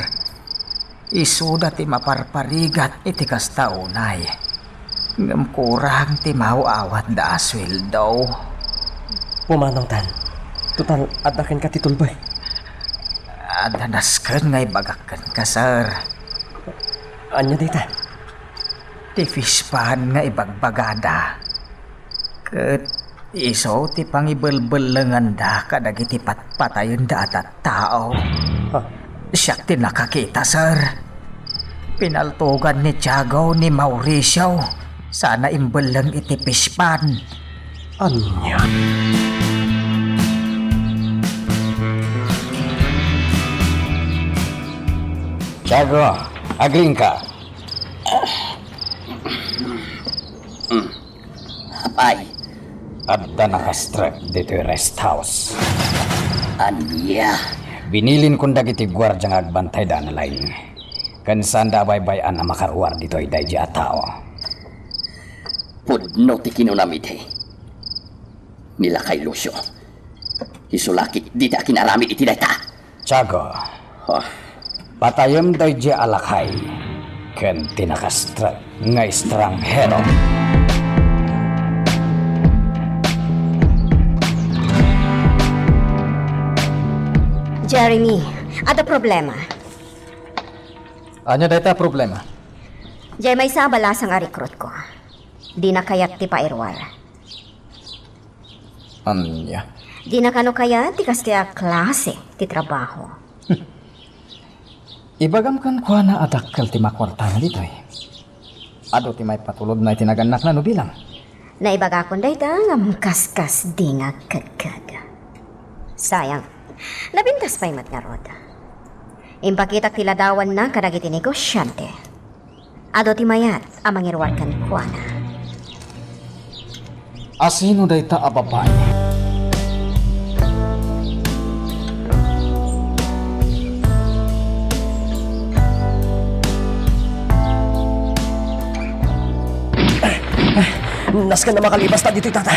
Isuda ti maparparigat iti kasta unay. Ngem kurang ti maaw-awatda a sueldo. Pumanawtan. Total, adda kenka ti tulboy. Adda nasken nga ibagak kenka, sir. Ania dayta? Ti fish pond nga ibagbagada. Ket isu ti pangibelbellenganda kadagiti patpatayenda a tattao. Ha? Siak ti nakakita, sir. Pinaltogan ni Tiago ni Mauricio sana imbelleng iti fish pond. Ania? Tiago, agriingka. Apay? Adda nakastrek ditoy rest house. Ania? Binilinkon dagiti guardia nga agbantayda a nalaing. Ken saanda a baybay-an a makaruar ditoy daydi a tao. Pudno ti kinunam iti. Ni Lakay Lucio, Isu la ketdi ti akinaramid iti dayta. Tiago, patayem daydiay a lakay ken ti nakastrek nga estranghero. Jeremy, adda problema. Ania dayta a problema? Diay maysa a balasang a rekrutko. Dina kayat ti pairuar. Ania? Dina kano kayat ti kastoy a klase ti trabaho. Ibagam kenkuana a dakkel ti makuartana ditoy. Adu ti maipatulodna iti nagannakna no bilang. Naibagakon dayta ngem kaskasdi nga agkekkeg. Sayang, napintas pay met ngarud. Impakitak ti ladawanna kadagiti negosiante. Adu ti mayat a mangiruar kenkuana. Asino dayta a babai? Nasken a makalibasta ditoy, Tata.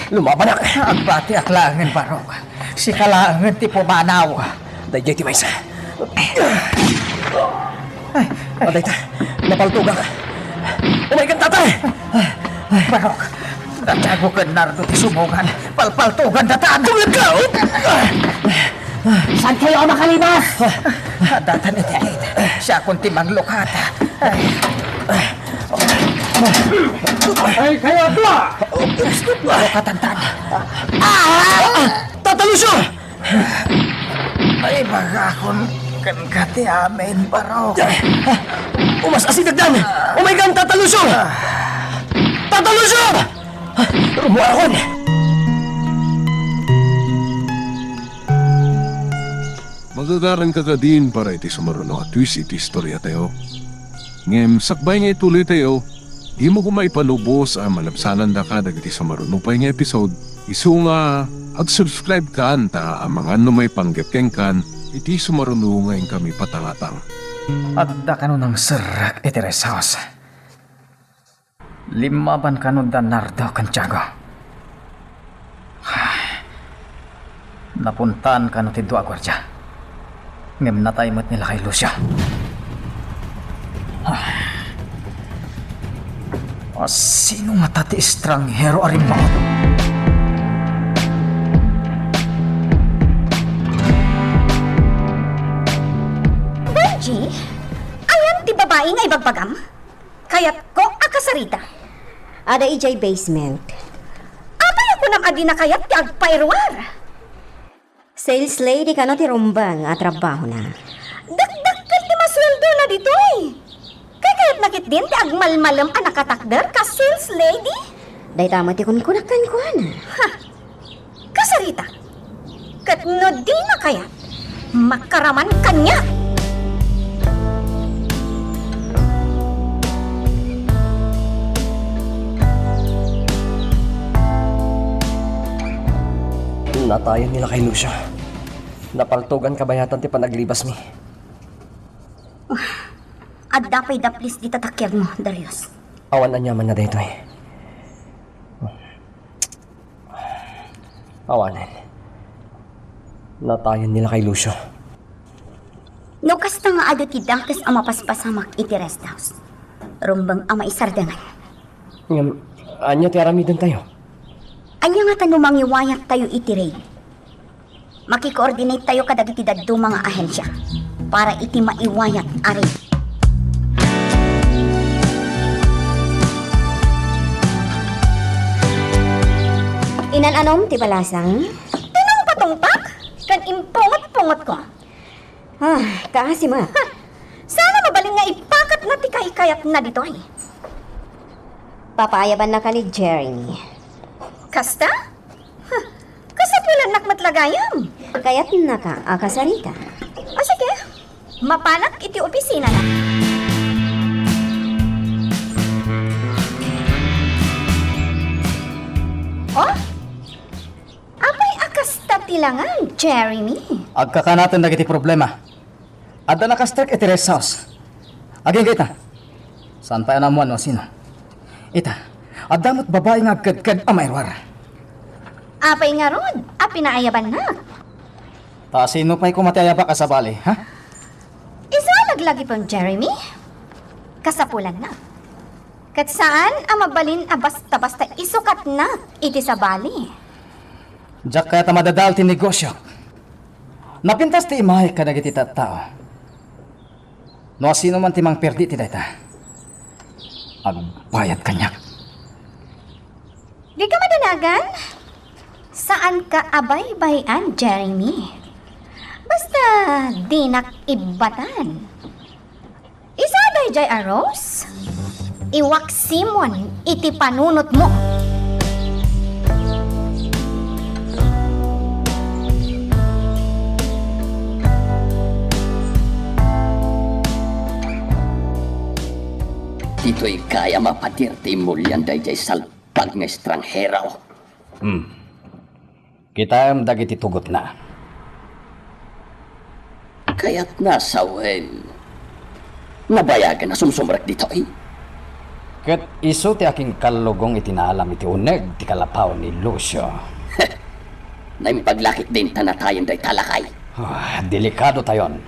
Lumabanak. Agbatiak laengen, Barok. Sika laengen ti pumanaw. Daydiay ti maysa. Ay, ay. Adayta, napaltogak. Umaykan, Tata! Barok, da Tiago ken Nardo ti sumogan. Palpaltogandata. Tumlag ka! Saankayo a makalibas? Datan iti gate. Siakon ti manglukata. Ay. Ay, kayo, Tua! Barok, katantan. Ah! Tata Lucio! Naibagakon kenka ti amin, Barok. Umas-asidagdan! Umaykan, Tata Lucio! Tata Lucio! Rumuarakon! Magagaranka kadin para iti sumaruno a twist iti istoriatayo. Ngem sakbay nga ituloytayo, dimo koma ipalubos a malabsanandaka dagiti sumaruno pay nga episode, isu nga ag-subscribe kan ta amangan no maipanggep kenkan iti sumaruno nga inkami patangatang. Adda kano nangserrek iti rest house. Limmaban kano da Nardo ken Tiago. Napuntaan kano ti dua a guardia. Ngem natay met ni lakay Lucio. A, sino ngata ti estranghero a rimmaot? Benji, ayan ti babai nga ibagbagam? Kayatko a kasarita. Ada idiay basement. Apay a kunam a dina kayat ti agpairuar? Sales lady kano ti rumbeng a trabahona. Dakdakkel ti masueldona ditoy. Kayatna ketdin ti agmalmalem a nakatakder kas sales lady? Dayta met ti kunkunak kenkuana. Ha! Kasarita. Ket no dina kayat, makaraman kaniak. Natayen ni lakay Lucio. Napaltogan kabayatan ti panaglibasmi. Adda pay daplis dita takiagmo, Darius. Awan aniamanna daytoy. Awanen. Natayen ni lakay Lucio. No kasta nga adu ti dakes a mapaspasamak iti rest house, rumbeng a maisardengan. Ngem, ania ti aramidentayo? Ania ngata no mangiwayattayo iti raid? Makikoordinate tayo kadagiti dadduma nga ahensia para iti maiwayat a raid. Inan-anom ti balasang? Tinungpatungpak ken impungot-pungotko. Ah, kaasi met. Ha! Sana mabalin nga ipakatna ti kaykayatna ditoy. Papaayabannaka ni Jeremy. Kasta? Huh, kasappilannak met la gayam. Kayatnaka a kasarita. O, sige. Mapanak iti opisinana. Oh? Apay a kasta ti langan, Jeremy? Agkakanaten dagiti problema. Adda nakastrek iti rest house. Agingga ita. Saan pay a naammoan no sino. Ita, adda met babai nga agkedked a mairuar. Apay ngarud a pinaayabannak? Ta sino pay koma ti ayabak a sabali, ha? Isu a laglagipem, Jeremy? Kasapulanna. Ket saan a mabalin a basta-basta isukatnak iti sabali. Diak kayat a madadael ti negosio. Napintas ti imaek kadagiti tattao. No asino man ti mangperdi iti dayta, agbayad kaniak. Dika madanagan? Saanka a baybay-an, Jeremy. Basta dinak ibbatan. Isu a daydiay a Rose? Iwaksimon iti panunotmo. Ditoy gayam a pader ti imulian daydiay salpag nga estranghero. Hmm. Kitaem dagiti tugotna. Kayatna sawen, nabayagan a sumsumrek ditoy. Ket isu ti akinkallugong iti naalam iti uneg ti kalapaw ni Lucio. Naimbag la ketdin ta natayen dayta lakay. Ah, delikadotayon.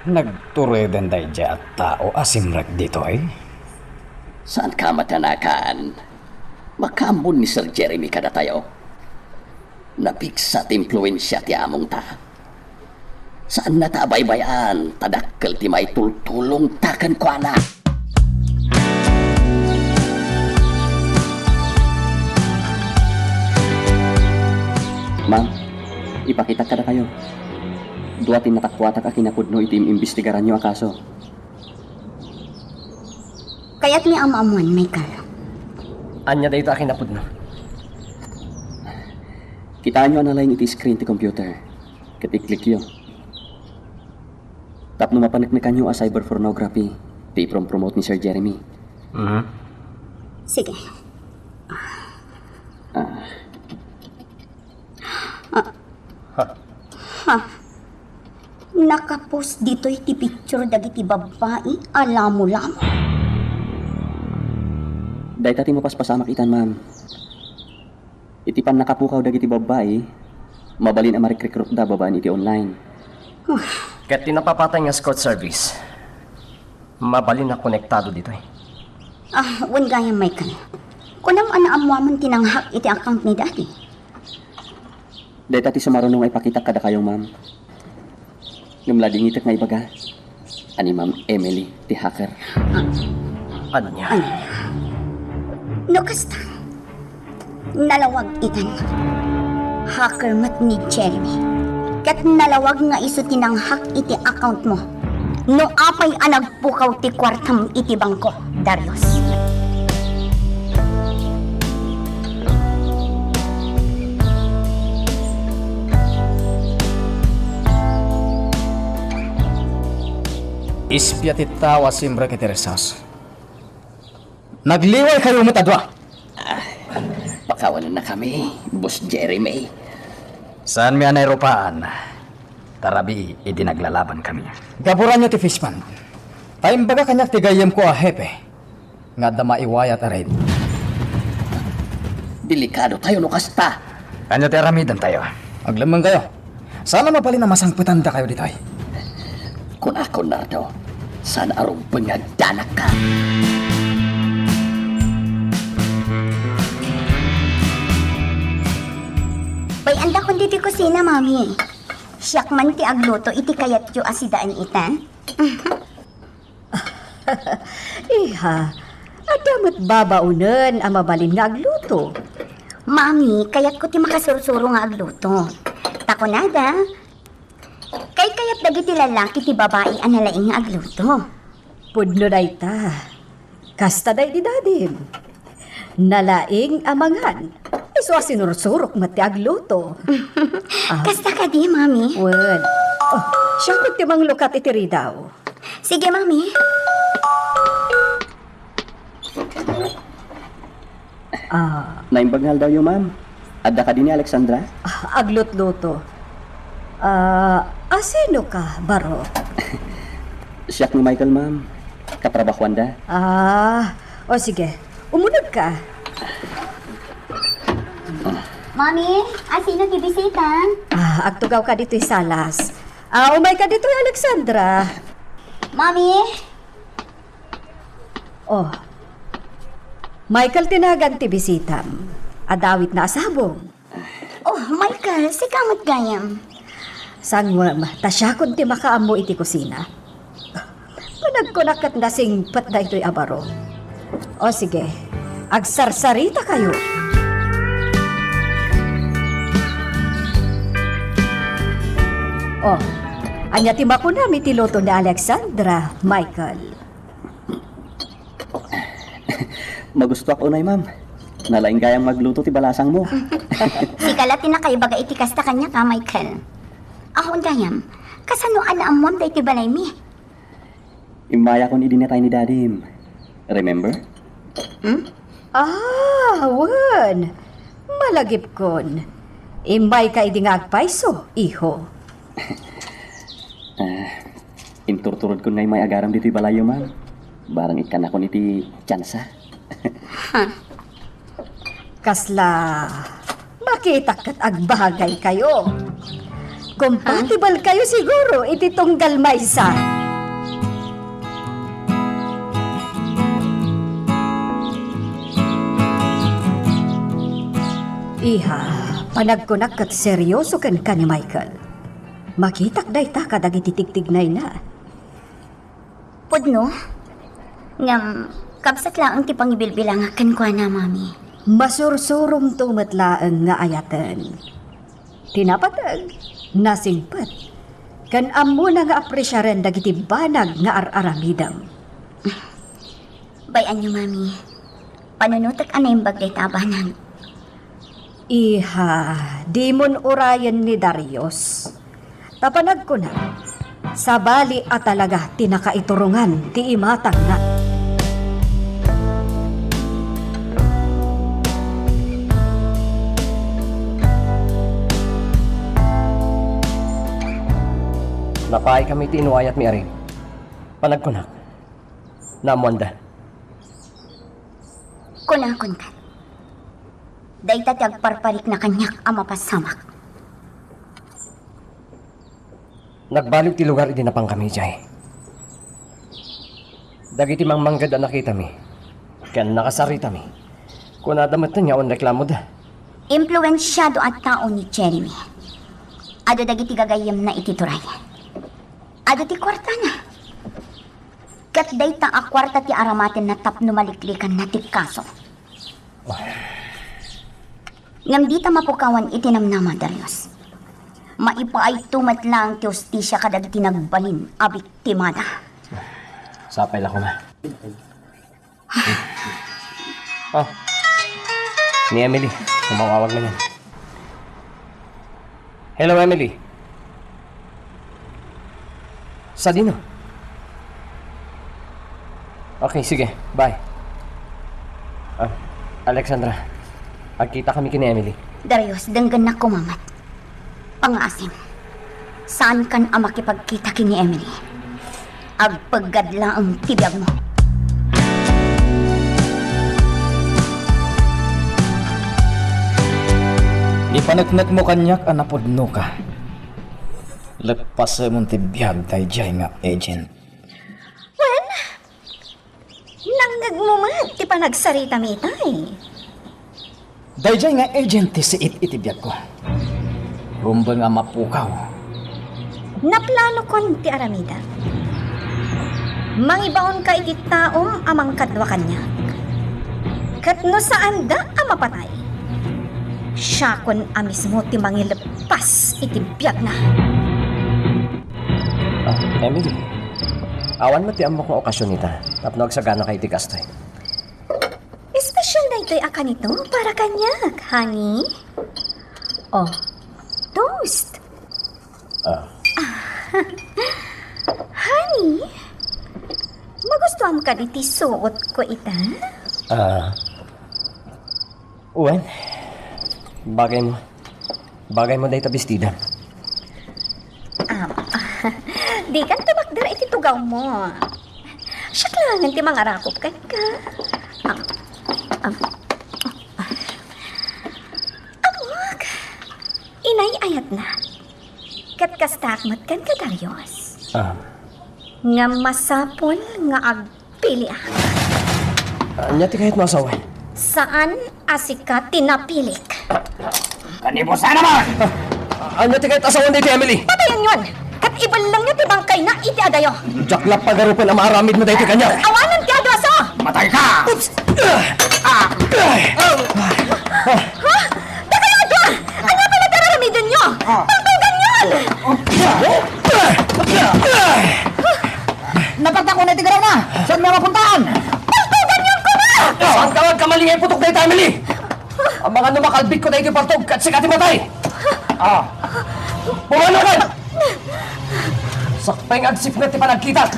Nagtureden daydiay a tao a simrek ditoy. Saanka a madanagan? Makaammon ni Sir Jeremy kadatayo. Napigsa ti impluensia ti amongta. Saanna ta abaybay-an ta dakkel ti maitultulongta kenkuana. Ma'am, ipakitak kadakayo. Dua ti natakuatak a kinapudno iti im-imbestigaranyo a kaso. Kayatmi a maammuan, Michael. Ania dayta a kinapudno? Kitaenyo a nalaing iti screen ti computer, ket i-clickyo. Tapno mapaneknekanyo a cyber pornography ti iprom-promote ni Sir Jeremy. Mhm. Sige. Ah. Ah. Ha. Ha. Nakapost ditoy ti picture dagiti babbai a lamolamo. Dayta ti mapaspasamak itan, ma'am. Iti pannakapukaw dagiti babbai, mabalin a marikrekrutda babaen iti online. Ket ti napapatay nga escort service, mabalin a konektado ditoy. Ah, wen gayam, Michael. Kunam a naammuamon ti nanghack iti account ni Daddy. Dayta ti sumaruno nga ipakitak kadakayo, ma'am. Ngem ladingitek nga ibaga a ni Ma'am Emily ti hacker. Ania? Ania? No kasta, nalawag itan. Hacker met ni Jeremy. Ket nalawag nga isu ti nanghack iti account mo. No apay a nagpukaw ti kuartam iti bangko, Darius. Ispia ti tao a simrek iti rest house. Nagliwaykayo met a dua. Ah, pakawanennakami, Boss Jeremy. Saanmi a nairupaan, ta rabii idi naglalabankami. Gaburanyo ti fish pond. Ta imbaga kaniak ti gayyemko a hepe nga adda maiwayat a raid. Delikadotayo no kasta. Ania ti aramidentayo? Aglemmenkayo. Saan a mabalin a masangpetandakayo ditoy. Kunakon, Nardo, saan a rumbeng nga agdanakka. Bay-andakon ditoy kusina, Mami. Siak man ti agluto iti kayatyo a sidaen ita. Iha, adda met babaonen a mabalin nga agluto. Mami, kayatko ti makasursuro nga agluto. Ta kunada, kaykayat dagiti lalaki ti babai a nalaing nga agluto. Pudno dayta. Kasta daydi dadim. Nalaing a mangan. Isu a sinursurok met ti agluto. Ah. Kasta kadi, Mami? Wen. Oh, siak ti manglukat iti ridaw. Sige, Mami. Ah. Naimbag nga aldawyo, ma'am. Adda kadi ni Alexandra? Ah, aglutluto. Ah, asino ka, baro? Siak ni Michael, ma'am. Katrabahuanda. Ah, o sige. Umuneg ka. Ah, Mami, asino ti bisita? Ah, agtugawka ditoy salas. Ah, umayka ditoy, Alexandra. Mami? Oh. Michael ti nagan ti bisitam. Adda awitna a sabong. Oh, Michael, sika met gayam. Sangwem, ta siakon ti makaammo iti kusina. Panagkunak ket nasingpet daytoy a baro. O sige, agsarsarita kayo. Oh, ania ti makunam iti luto ni Alexandra, Michael? Magustoak unay, ma'am. Nalaing gayam magluto ti balasangmo. Sika la ti nakaibaga iti kasta kaniak, Michael. Awan gayam, kasano a naammuam daytoy balaymi? Immayakon idi natay ni Dadim. Remember? Hmm? Ah, wen. Malagipkon. Immayka idi nga agpayso, iho. Ah, inturturodkon nga immay agaram ditoy balayyo, ma'am. Barang ikkannakon iti tiansa. Huh. Kasla makitak ket agbagay kayo. Compatible kayo siguro iti tunggal maysa. Iha, panagkunak ket seryoso kenka ni Michael. Makitak dayta kadagiti tigtignayna. Pudno? Ngem, kabsat laeng ti pangibilbilangak kenkuana, Mami. Masursurongto met laeng nga ayaten. Ti napateg, nasingpet, ken ammona nga apresiaren dagiti banag nga ar-aramidem. Bay-anyo, Mami. Panunotek a naimbag dayta a banag. Iha, dimon urayen ni Darius. Ta panagkuna, sabali a talaga ti nakaiturongan ti imatangna. Napaay kami ti inuayat mi, Arig. Panagkunak, naammoanda. Kunakon ket, dayta ti agparparikna kaniak a mapasamak. Nagbaliw ti lugar idi napankami idiay. Dagiti mangmangged a nakitami ken nakasaritami, kunada metten nga awan reklamoda. Impluensiado a tao ni Jeremy. Adu dagiti gagayyemna iti turay. Adu ti kuartana. Ket dayta a kuarta ti aramatenna tapno maliklikanna ti kaso. Ngem dita mapukawan iti namnama, Darius. Maipaayto met laeng ti hustisia kadagiti nagbalin a biktimada. Sapay la koma. Oh. Ni Emily, umawawag na yan. Hello, Emily. Sadino? Okay, sige. Bye. Ah, Alexandra, agkita kami ken ni Emily. Darius, denggennak koma met. Pangaasim. Saankan a makipagkita ken ni Emily. Agpeggad laeng ti biagmo. Ipaneknekmo kaniak a napudnoka. Leppasemon ti biag daydiay nga agent. Wen, nangngegmo met ti panagsaritami itay. Daydiay nga agent ti siit iti biagko. Rumbeng a mapukaw. Naplanokon ti aramidem. Mangibaonka iti taom a mangkadua kaniak. Ket no saanda a mapatay, siakon a mismo ti mangileppas iti biagna. Ah, Emily, awan met ti ammok nga okasion ita tapno agsaganaka iti kastoy. Espesyal daytoy a kanito para kaniak, honey. Oh, toast. Ah. Honey, magustuam kadi ti suotko ita? Ah. Wen, bagaymo. Bagaymo dayta bestida. Ah, dikan tumakder iti tugawmo. Siak laengen ti mangarakop kenka. Ah, ah. Ammok, Tay ayatna. Ket kastaak met kenka, Darius. Ah. Nga masapul nga agpiliak. Ania ti kayatmo a sawen? Saan a sika ti napilik. Kanibusa naman! Ah, ania ti kayat a sawen daytoy, Emily? Patayenyon! Ket ibellengyo ti bangkayna iti adayo. Diak la pagarupen a maaramidmo daytoy kaniak. Awanen ti adu a sao! Matay ka! Oops! Ah! Ah! Ha? Dakayo a dua! Ania pay ti araramidenyo? Ah. Pagtuganyon! Napagtako na ti garona! Saan nga mapuntaan? Pagtuganyon ko na! Saan ka agkamalingay putok dayta, Emily? Amangan no makalbit ko daytoy paltog ket sika ti matay! Ah! Pumanaw ka! Sakbay nga agsipnget ti panagkitak!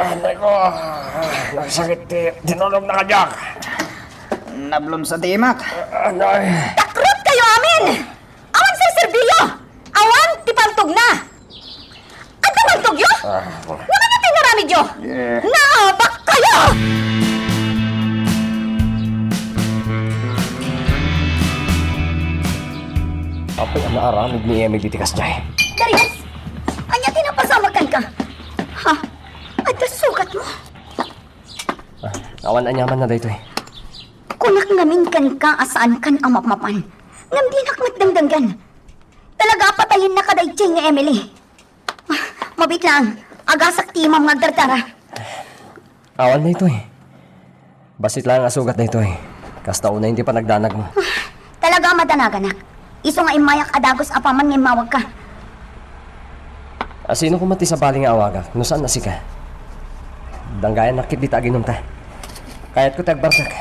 Anay ko, nagsakit ti dinulog na kadiak. Nablom sa timak. Anay. Takrot kayo amin! Awan serserbiyo! Awan ti paltogna! Adda paltogyo? Ah. Ngem ania ti inaramidyo? Eh. Naabak kayo! Apay a naaramid ni Emily ti kasdiay? Darius! Ania ti napasamak kenka? Ha? Adda sugatmo? Ah, awan aniamanna daytoy. Kunak ngamin kenka a saankan a mapmapan. Ngem dinak met dengdenggen. Talaga a patayennaka daydiay nga Emily. Ah, mabiit laeng, agasak ti imam nga agdardara. Awan daytoy. Bassit laeng a sugat daytoy. Kasta unay ti panagdanagmo. Ah, talaga a madanaganak. Isu nga immayak a dagus apaman nga immawagka. A sino koma ti sabali nga awagak no saan a sika? Danggayannak ketdi ta aginumta. Kayatko ti agbartek.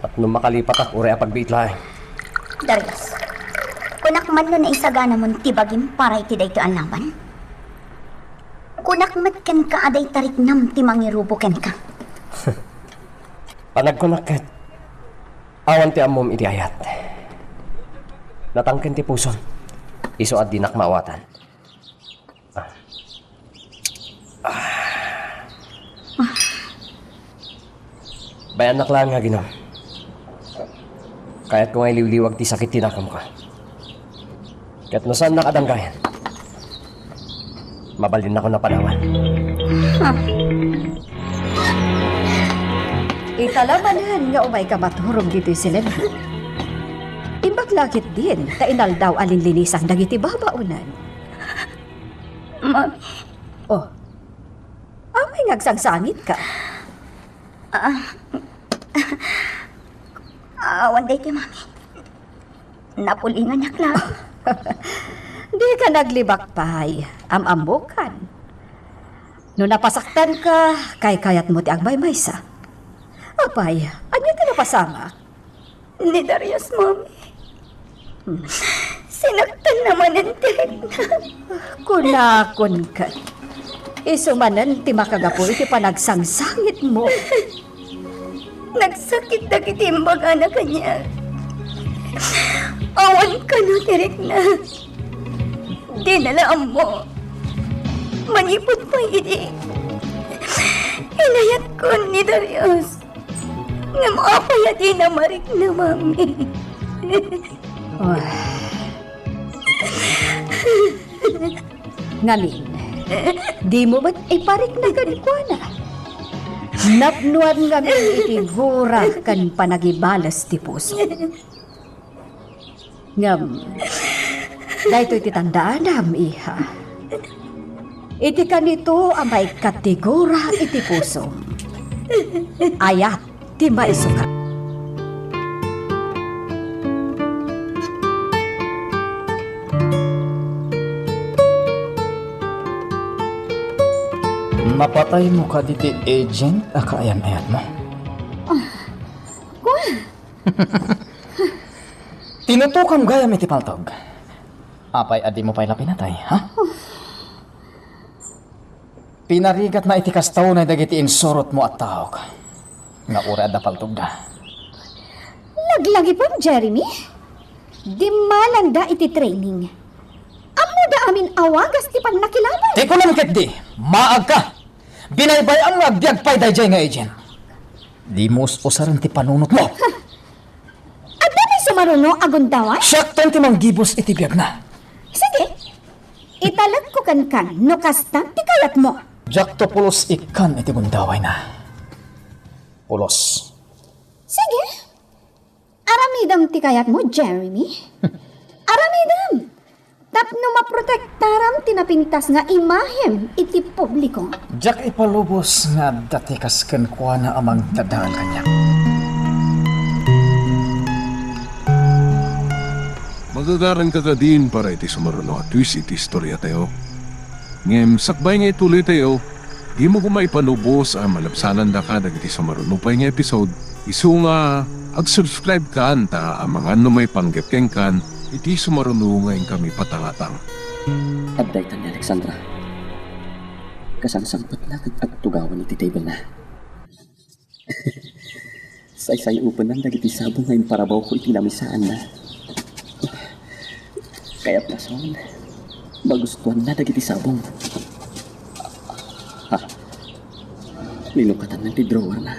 Tapno makalipatak uray a pagbiit laeng. Darius, kunak man no naisaganamon ti bagim para iti daytoy a laban? Kunak met kenka a dayta riknam ti mangirubo kenka. Panagkunak ket, awan ti ammom iti ayat. Natangken ti pusom. Isu a dinak maawatan. Bayannak laeng nga aginum. Kayatko nga iliwliwag ti sakit ti nakamko. Ket no saannak a danggayan, mabalinnakon a panawan. Ita la manen nga umayka maturog ditoy siled. Imbag la ketdin ta inaldaw a linlinisang dagiti babaonan. Mami. Oh. Apay nga agsangsangitka? Ah. Awan daytoy, Mami. Napulinganyak la. Dika naglibak pay. Am-ammokan. No napasaktanka, kaykayatmo ti agmaymaysa. Apay, ania ti napasamak? Ni Darius, Mami. Sinaktan na manen ti rikna. Kunakon ket, isu manen ti makagapu iti panagsangsangitmo. Nagsakit dagiti imbagana kaniak. Awan kano ti rikna. Dina la ammo. Manipud pay idi, inayatkon ni Darius. Ngem apay a dina marikna, Mami? Oh. Ngamin, dimo met iparikna kenkuana. Napnoan ngamin iti gura ken panagibales ti puso. Ngem, daytoy ti tandaanam, iha. Iti kanito a maikkat ti gura iti pusom, ayat ti maisuka. Napataymo kadi ti agent a kaayam-ayatmo? Kua! Tinutokam gayam iti paltog. Apay a dimo pay la pinatay, ha? Pinarigatna iti kasta unay dagiti insurotmo a taok nga uray adda paltogda. Laglagipem, Jeremy. Dimmalanda iti training. Ammoda amin a wagas ti pannakilaban. Ti kunam ketdi, maagka! Binaybay-am nga agbiag pay daydiay nga agent. Dimo us-usaren ti panunotmo. Adda pay sumaruno a gundaway? Siakton ti manggibus iti biagna. Sige. Italekko kenka no kasta ti kayatmo. Diakto pulos ikkan iti gundawayna. Pulos. Sige. Aramidem ti kayatmo, Jeremy. Aramidem. Tapno maprotektaram ti napintas nga imahem iti publiko. Diak ipalubos nga adda ti kas kenkuana a mangdadael kaniak. Magagaranka kadin para iti sumaruno a twist iti istoriatayo. Ngem sakbay nga ituloytayo, dimo koma ipalubos a malabsanandaka dagiti sumaruno pay nga episode, isu nga ag-subscribe kan ta amangan no maipanggep kenkan iti sumaruno nga inkami patangatang. Adda itan ni Alexandra. Kasangsangpetna ket agtugawan iti table-na. Saysay-upennan dagiti sabong nga imparabawko iti namisaanna. Kayatna son, magustuanna dagiti sabong. Ha? Linukatanna ti drawer-na.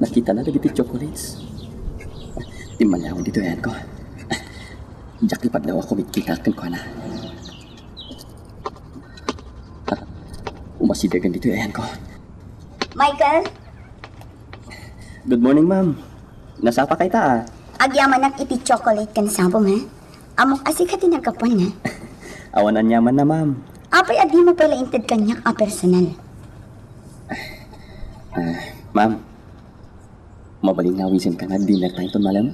Nakitana dagiti chocolates. Timmaliawen ditoy ayanko. Diak ipadlaw a kumitkita kenkuana. Ah, umasidegen ditoy ayanko. Michael? Good morning, ma'am. Nasapakayta, a? Agyamanak iti chocolate ken sabong, ha? Ammok a sika ti naggapuan, ha? Awan aniamanna, ma'am. Apay a dimo pay la inted kaniak a personal? Ah, ma'am, mabalin nga awisenka nga dinner tayo ton malem?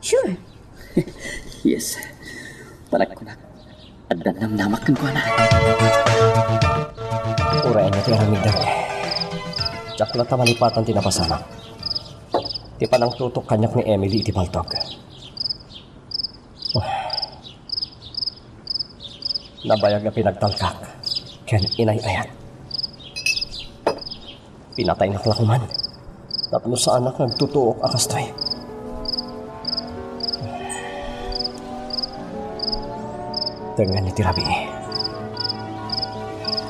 Sure. Yes. Panagkunak, adda namnamak kenkuana. Uray ania ti aramidek, diak latta malipatan ti napasamak. Ti panangtutok kaniak ni Emily iti paltog. Nabayag a pinagtalkak ken inay-ayat. Pinataynak la koman tapno saanak nga agtutuok a kastoy. Tengngan iti rabii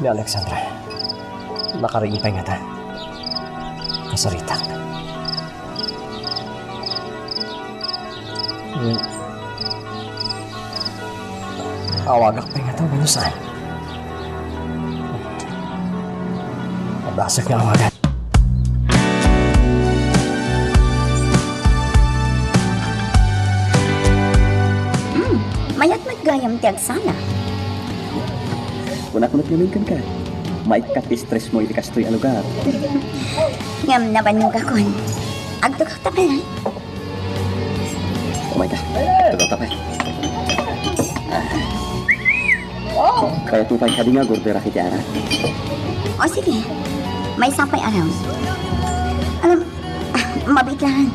ni Alexandra. Nakariing pay ngata. Kasaritak. Hmm. Awagak pay ngata wenno saan? Mabasag nga awagan. Hmm, mayat met gayam ti agsala. Kunak met ngamin kenka, maikkat ti stress mo iti kastoy a lugar. Ngem nabannogakon. Agtugawta pay. Umay ka. Tugawta pay. Ah. Kayatmo pay kadi nga agorderak iti arak? O, sige. Maysa pay a round. Alam, ah, mabiit lang.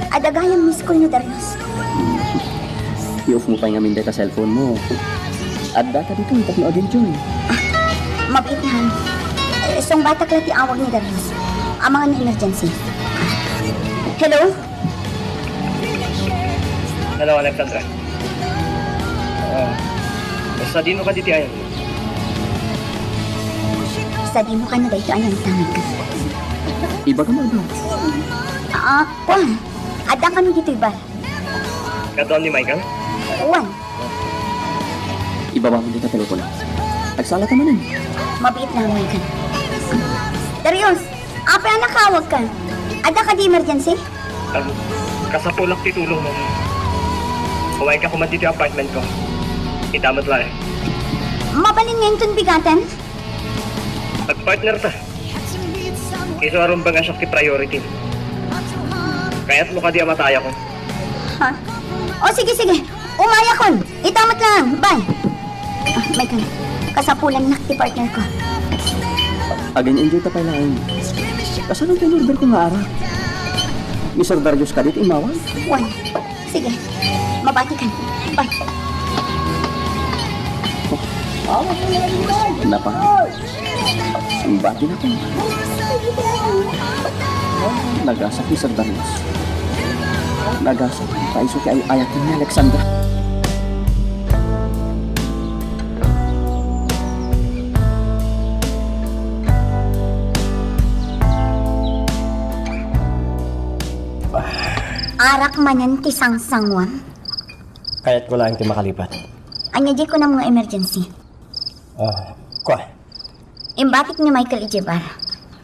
Adda gayam miss call ni Darius. I-off mo pay ngamin dayta cellphone mo. Adda ta ditoy tapno ag-enjoy. Ah, mabiit lang. Eh, sungbatak la ti awag ni Darius. Amangan nga emergency. Hello? Hello, Alexandra. Ah, sadino kadi ti ayan? Sadino kano daytoy a nangtamag ka? Ibagam a ba? Ah, kuan. Adda kami ditoy bar. Kaduam ni Michael? Wen. Ibabam dita telepono. Agsala ta manen. Mabiit lang, Michael. Darius! Apay a nakawagka? Adda kadi emergency? Am, kasapulak ti tulongmo. Umayka koma ditoy apartmentko. Ita met laeng. Mabalin nga inton bigaten? Agpartnerta. Isu a rumbeng a siak ti priority. Kayatmo kadi a matayakon? Ha? O, sige, sige. Umayakon. Ita met lang. Bye. Ah, Michael, kasapulannak ti partnerko. Ag-enjoyta pay laeng. Kasano ti in-orderko nga arak? Ni Sir Darius kadi ti immawag? Wen. Sige. Mabatikan. Bye. Napa? Imbati na ko. Nagasat ni Sir Darius. Nagasat ta isu ti ay-ayaten ni Alexandra. Manen ti sangsanguam? Kayatko laeng ti makalipat. Ania diay kunam nga emergency? Ah, kua. Imbatik ni Michael idiay bar.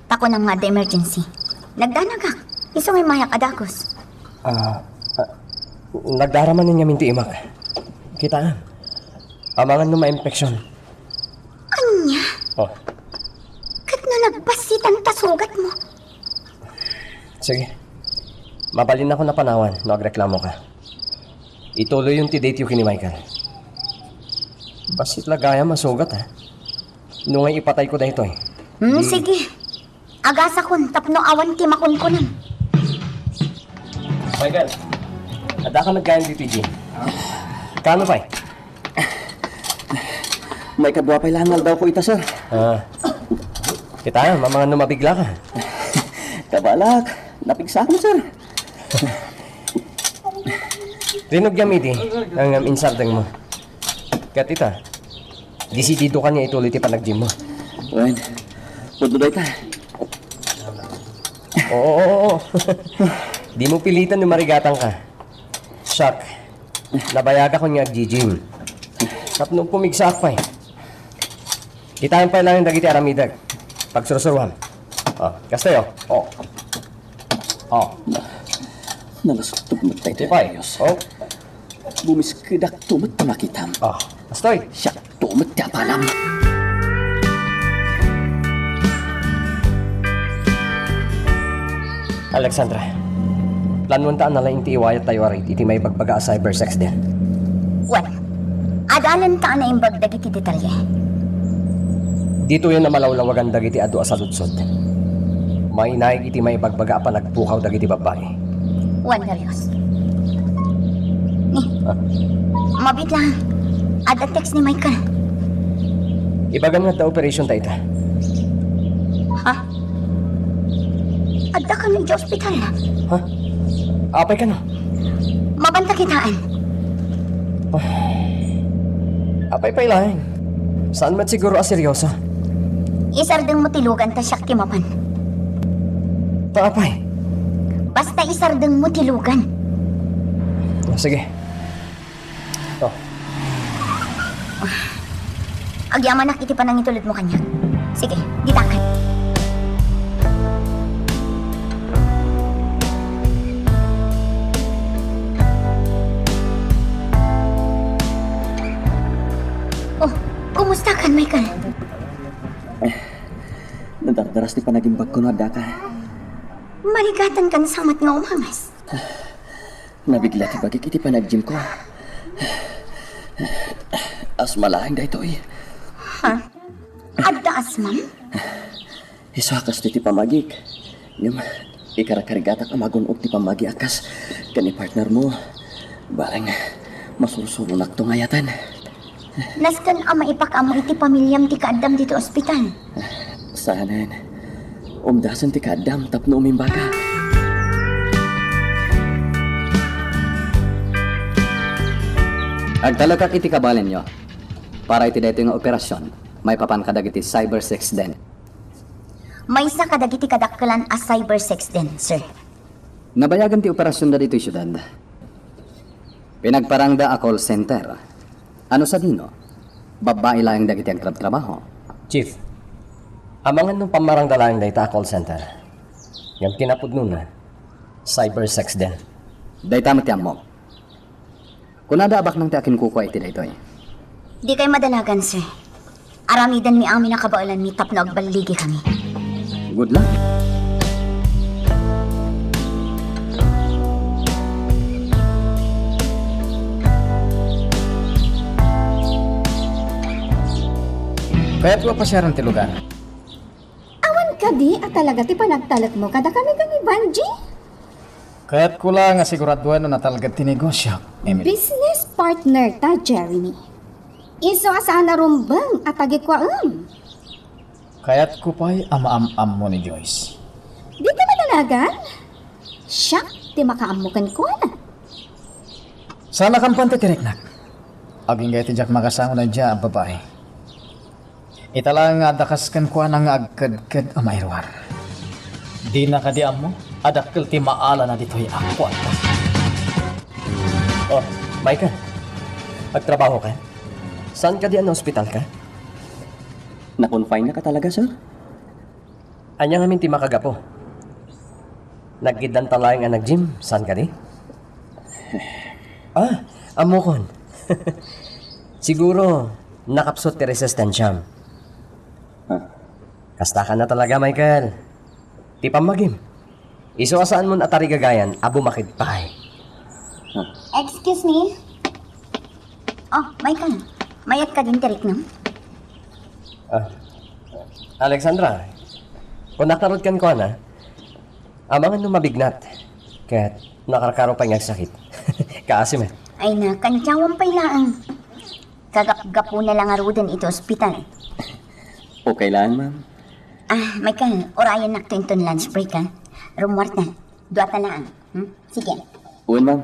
Ta kunam nga adda emergency. Nagdanagak. Isu nga immayak a dagus. Ah, ah, nagdara manen ngamin ti imak. Kitaem. Amangan no mainfection. Ania? Oh. Ket no nagbassitan ta sugatmo? Sige. Mabalinnakon a panawan no agreklamoka. Ituloyyon ti dateyo ken ni Michael. Bassit la gayam a sugat, ha? No ngay ipatayko daytoy. Hmm, di- sige. Agasakon tapno awan ti makunkunam. Michael, addaka met gayam ditoy gym. Kaano pay? Maikadua pay laeng nga aldawko ita, sir. Ah. Kitaem, amangan no mabiglaka. Kabalak, napigsakon, sir. Rinugiam idi, ngem insardengmo. Ket ita, desididoka nga ituloy ti panag-gymmo. Wen, pudno dayta. Oo, oo, oo. Dimo piliten no marigatangka. Siak, nabayagakon nga ag-gym. Tapno pumigsaak pay. Kitaem pay laeng dagiti aramidek. Pagsursuroam. Oh, kastoy, oh. Oh. Oh. Nalasutog met daytoy. Iti pay. Oh. Bumiskedakto met ti makitam. Oh, kastoy. Siakto met ti apalam. Alexandra, planuanta a nalaing ti iwayattayo a rate iti maibagbaga a cyber sex den. Wen, adalenta a naimbag dagiti detalye. Ditoyen a malawlawagan dagiti adu a saludsod. Mainaig iti maibagbaga a panagpukaw dagiti babbai. Wen, Darius. Ni, ah, mabiit lang. Adda text ni Michael. Ibagam nga adda operation ta ita. Ha? Adda kano iti ospital? Ha? Apay kano? Mabanta kitaen. Ah. Apay pay laeng. Saan met siguro a seryoso? Isardengmo ti lugan ta siak ti mapan. Ta apay? Basta isardengmo ti lugan. Ah, sige. Oh. Agyamanak iti panangitulodmo kaniak. Sige, ditakan. Oh, kumusta kan, Michael? Nadardaras ti panagimbagko no addaka. Marigatan kan samat nga umangas. Nabigla ti bagik iti panag-gymko. Asma laeng daytoy. Ha? Adda asmam? Isu a kastoy ti pammagik. Ngem, ikarkarigatak a magun-og ti pammagi a kas ken ni partnermo. Bareng, masursuronakto nga ayaten. Nasken a maipakaammo iti pamiliam ti kaaddam ditoy ospital. Saanen. Umdasen ti kaaddam tapno umimbagak. Agtalekak iti kabaelanyo. Para iti daytoy nga operasion, maipapan kadagiti cyber sex den. Maysa kadagiti kadakkelan a cyber sex den, sir. Nabayagen ti operasionda ditoy siudad. Pinagparangda a call center. Ano sadino? Babbai laeng dagiti agtrabtrabaho. Chief, amangan no pammarangda laeng dayta a call center. Ngem kinapudnona, cyber sex den. Dayta met ti ammok. Kunada a baknang ti akinkukua iti daytoy. Dikay madalagan, sir. Aramidenmi amin a kabaelanmi tapno agballigikami. Good luck. Kayatko a pasiaren ti lugar. Awan kadi a talaga ti panagtalekmo kadakami ken ni Vangie? Kayatko la nga siguraduen no natalged ti negosio, Emily. Business partner ta, Jeremy. Isu a saan a rumbeng a tagikuaem. Kayatko pay a maam-ammo ni Joyce. Dita madalagan? Siak ti makaammo kenkuana. Saan a kampante ti riknak. Agingga iti diak makasango daydiay a babai. Ita laeng nga adda kas kenkuana nga agkedked a mairuar. Dina kadi ammo a dakkel ti maalana ditoy a kuarta. Oh, Michael. Agtrabaho ka? Saan kadi a naospital ka? Na-confine na ka talaga, sir? Ania ngamin ti makagapu? Nagkiddanta laeng a nag-gym, saan kadi? Ah, ammokon. Siguro, nakapsut ti resistensiam. Ah. Kasta ka na talaga, Michael. Ti pammagim. Isu a saanmon a tarigagayan a bumakid pay. Excuse me? Oh, Michael. Mayat ka din ti riknam? Ah. Alexandra, kunak ngarud kenkuana, amangan no mabignat, ket nakarkaro pay nga agsakit. Kaasi met. Ay na, kantiawan pay laeng. Kagapgapuna la ngaruden iti ospital. Okay lang, ma'am. Ah, Michael, urayennakto inton lunch break, ha? Rummuarta. Duata laeng. Hmm? Sige. Wen, ma'am.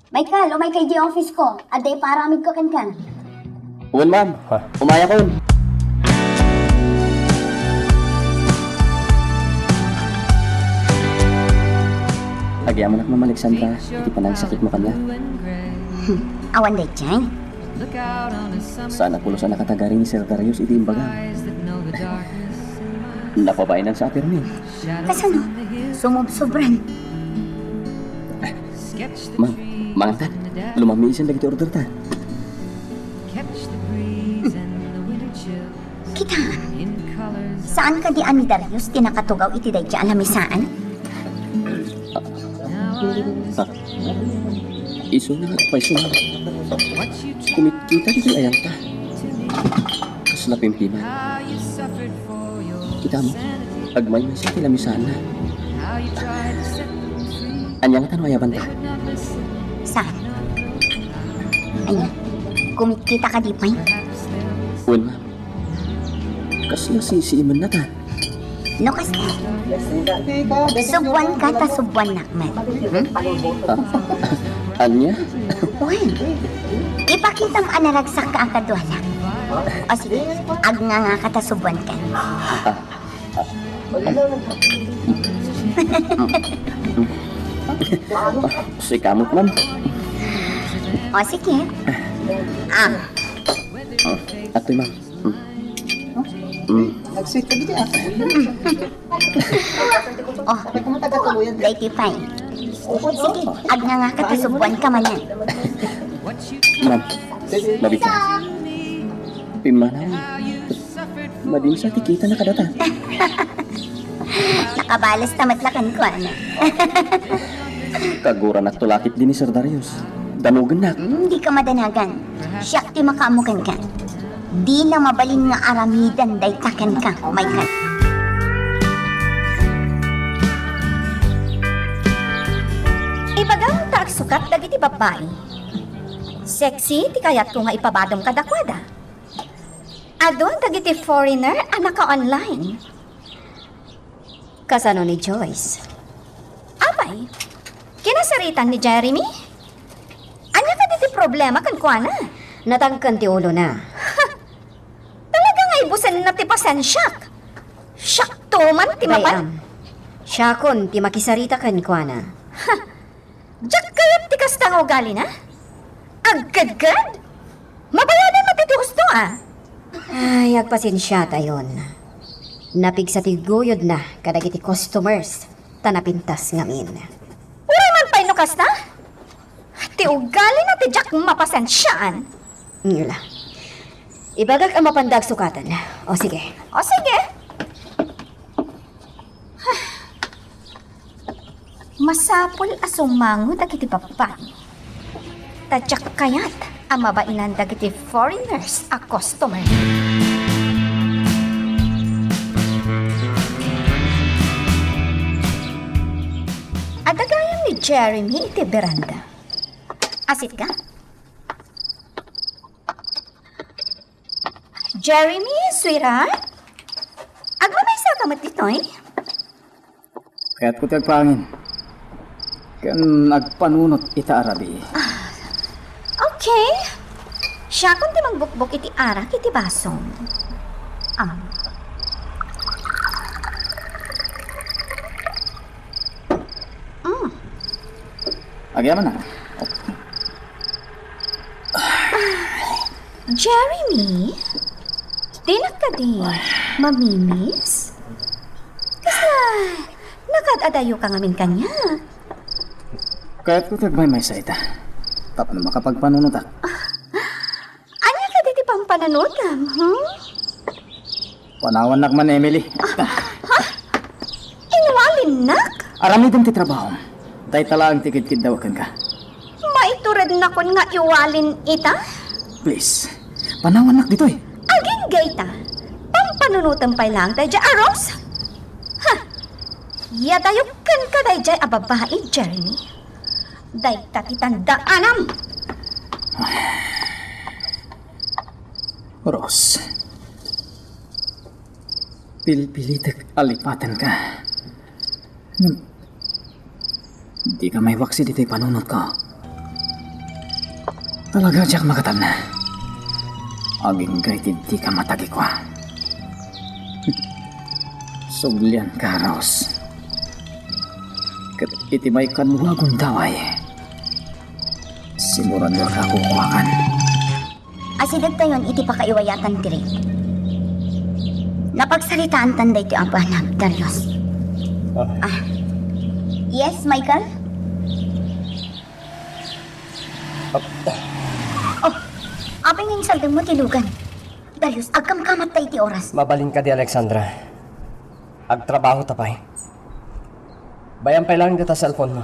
Michael, umayka idiay office ko. Adda ipaaramidko kenka. Wen, ma'am. Ha? Umayakon. Agyamanak, Ma'am Alexandra, iti panangsakitmo kaniak. Hmm. Awan daydiay? Saan a pulos a nakatagari ni Sir Darius iti imbagam. Napabainansa a pirmi. Kasano? Sumubsobran. Ma'am, mangan ta. Lumammiisan dagiti order ta. Kita, saan kadi a ni Darius ti nakatugaw iti daydiay a lamisaan? Ah, isuna, paisuna. Kumitkita ditoy ayanta. Kasla pimpiman. Kita mo, agmaymaysa ti lamisaanna. Ania ngata no ayabanta? Saan? Ania? Kumitkita kadi pay? Wen, ma'am. Kasla sisiimenna ta. No kasta, subbuanka ta subbuannak met. Hmm? Ah, ania? Wen, ipakitam a naragsakka a kaduana. O sige, agngangaka ta subbuankan. Ah. Sika met, ma'am. O sige. Ah. Oh, atoy, ma'am. Mm. Mm. Nag-sweet ka dito, ah. Oh, daytoy pay. Sige, agngangaka ta subbuanka manen. Ma'am, mabiit. Pimmanaw. Madinsa ti kitana kadata. Nakabalasta met la kenkuana. Kaguranakto la ketdi ni Sir Darius. Danugennak. Hmm, dika madanagan. Siak ti makaammo kenka. Dina mabalin nga aramiden dayta kenka, Michael. Ibagam ta agsukat dagiti babbai. Sexy ti kayatko nga ipabadom kadakuada. Adu dagiti foreigner a naka-online. Kasano ni Joyce? Apay, kinasaritan ni Jeremy? Ania kadi ti problema kenkuana? Natangken ti ulona. Talaga nga ibusenna ti pasensiak. Siakto man ti mapan- Bay-am, siakon ti makisarita kenkuana. Diak kayat ti kasta nga ugalina. Agkedked? Mabayadan met ti husto, a. Ay, agpasensiatayon. Napigsa ti guyodna kadagiti customers, ta napintas ngamin. Uray man pay no kasta, ti ugalina ti diak mapasensiaan. Ngala. Ibagak a mapanda agsukatan. O, sige. O, sige. Masapul a sumango dagiti babbai. Ta diak kayat a mabainan dagiti foreigners a customer. Adda gayam ni Jeremy iti beranda. Asitka? Jeremy, sweetheart? Agmamaysaka met ditoy? Kayatko ti agpangin ken agpanunot ita a rabii. Ah, okay. Siakon ti mangbukbok iti arak iti basom. Ah. Mm. Agyamanak. Jeremy? Dinak kadi mamimiss? Kasla, nakaad-adayo ka ngamin kaniak. Kayatko ti agmaymaysa ita. Tapno makapagpanunotak. Ania kadi ti pampanunotam, hmm? Panawannak man, Emily. Ha? Inwalinnak? Aramidem ti trabahom. Dayta laeng ti kidkiddaw kenka. Maiturednakon nga iwalin ita? Please, panawannak ditoy. Agingga ita. Pampanunotem pay laeng daydiay a Rose? Ha? Yadayo kenka daydiay a babai, Jeremy. Dayta ti tandaanam. Rose, pilpilitek a lipatenka. Ngem, dika maiwaksi ditoy panunotko. Talaga diak makatalna. Agingga iti dika matagikua. Sublianka, Rose. Ket iti maikadua a gundaway, siguraduak a kukuakan. Asidegtayon iti pakaiwayatan ti rate. Napagsaritaantan daytoy a banag, Darius. Ah. Ah. Yes, Michael? Ap- Oh, apay nga insardengmo ti lugan? Darius, agkamkamatta iti oras. Mabalin kadi, Alexandra. Agtrabaho ta pay. Bay-am pay laeng dita cellphone mo.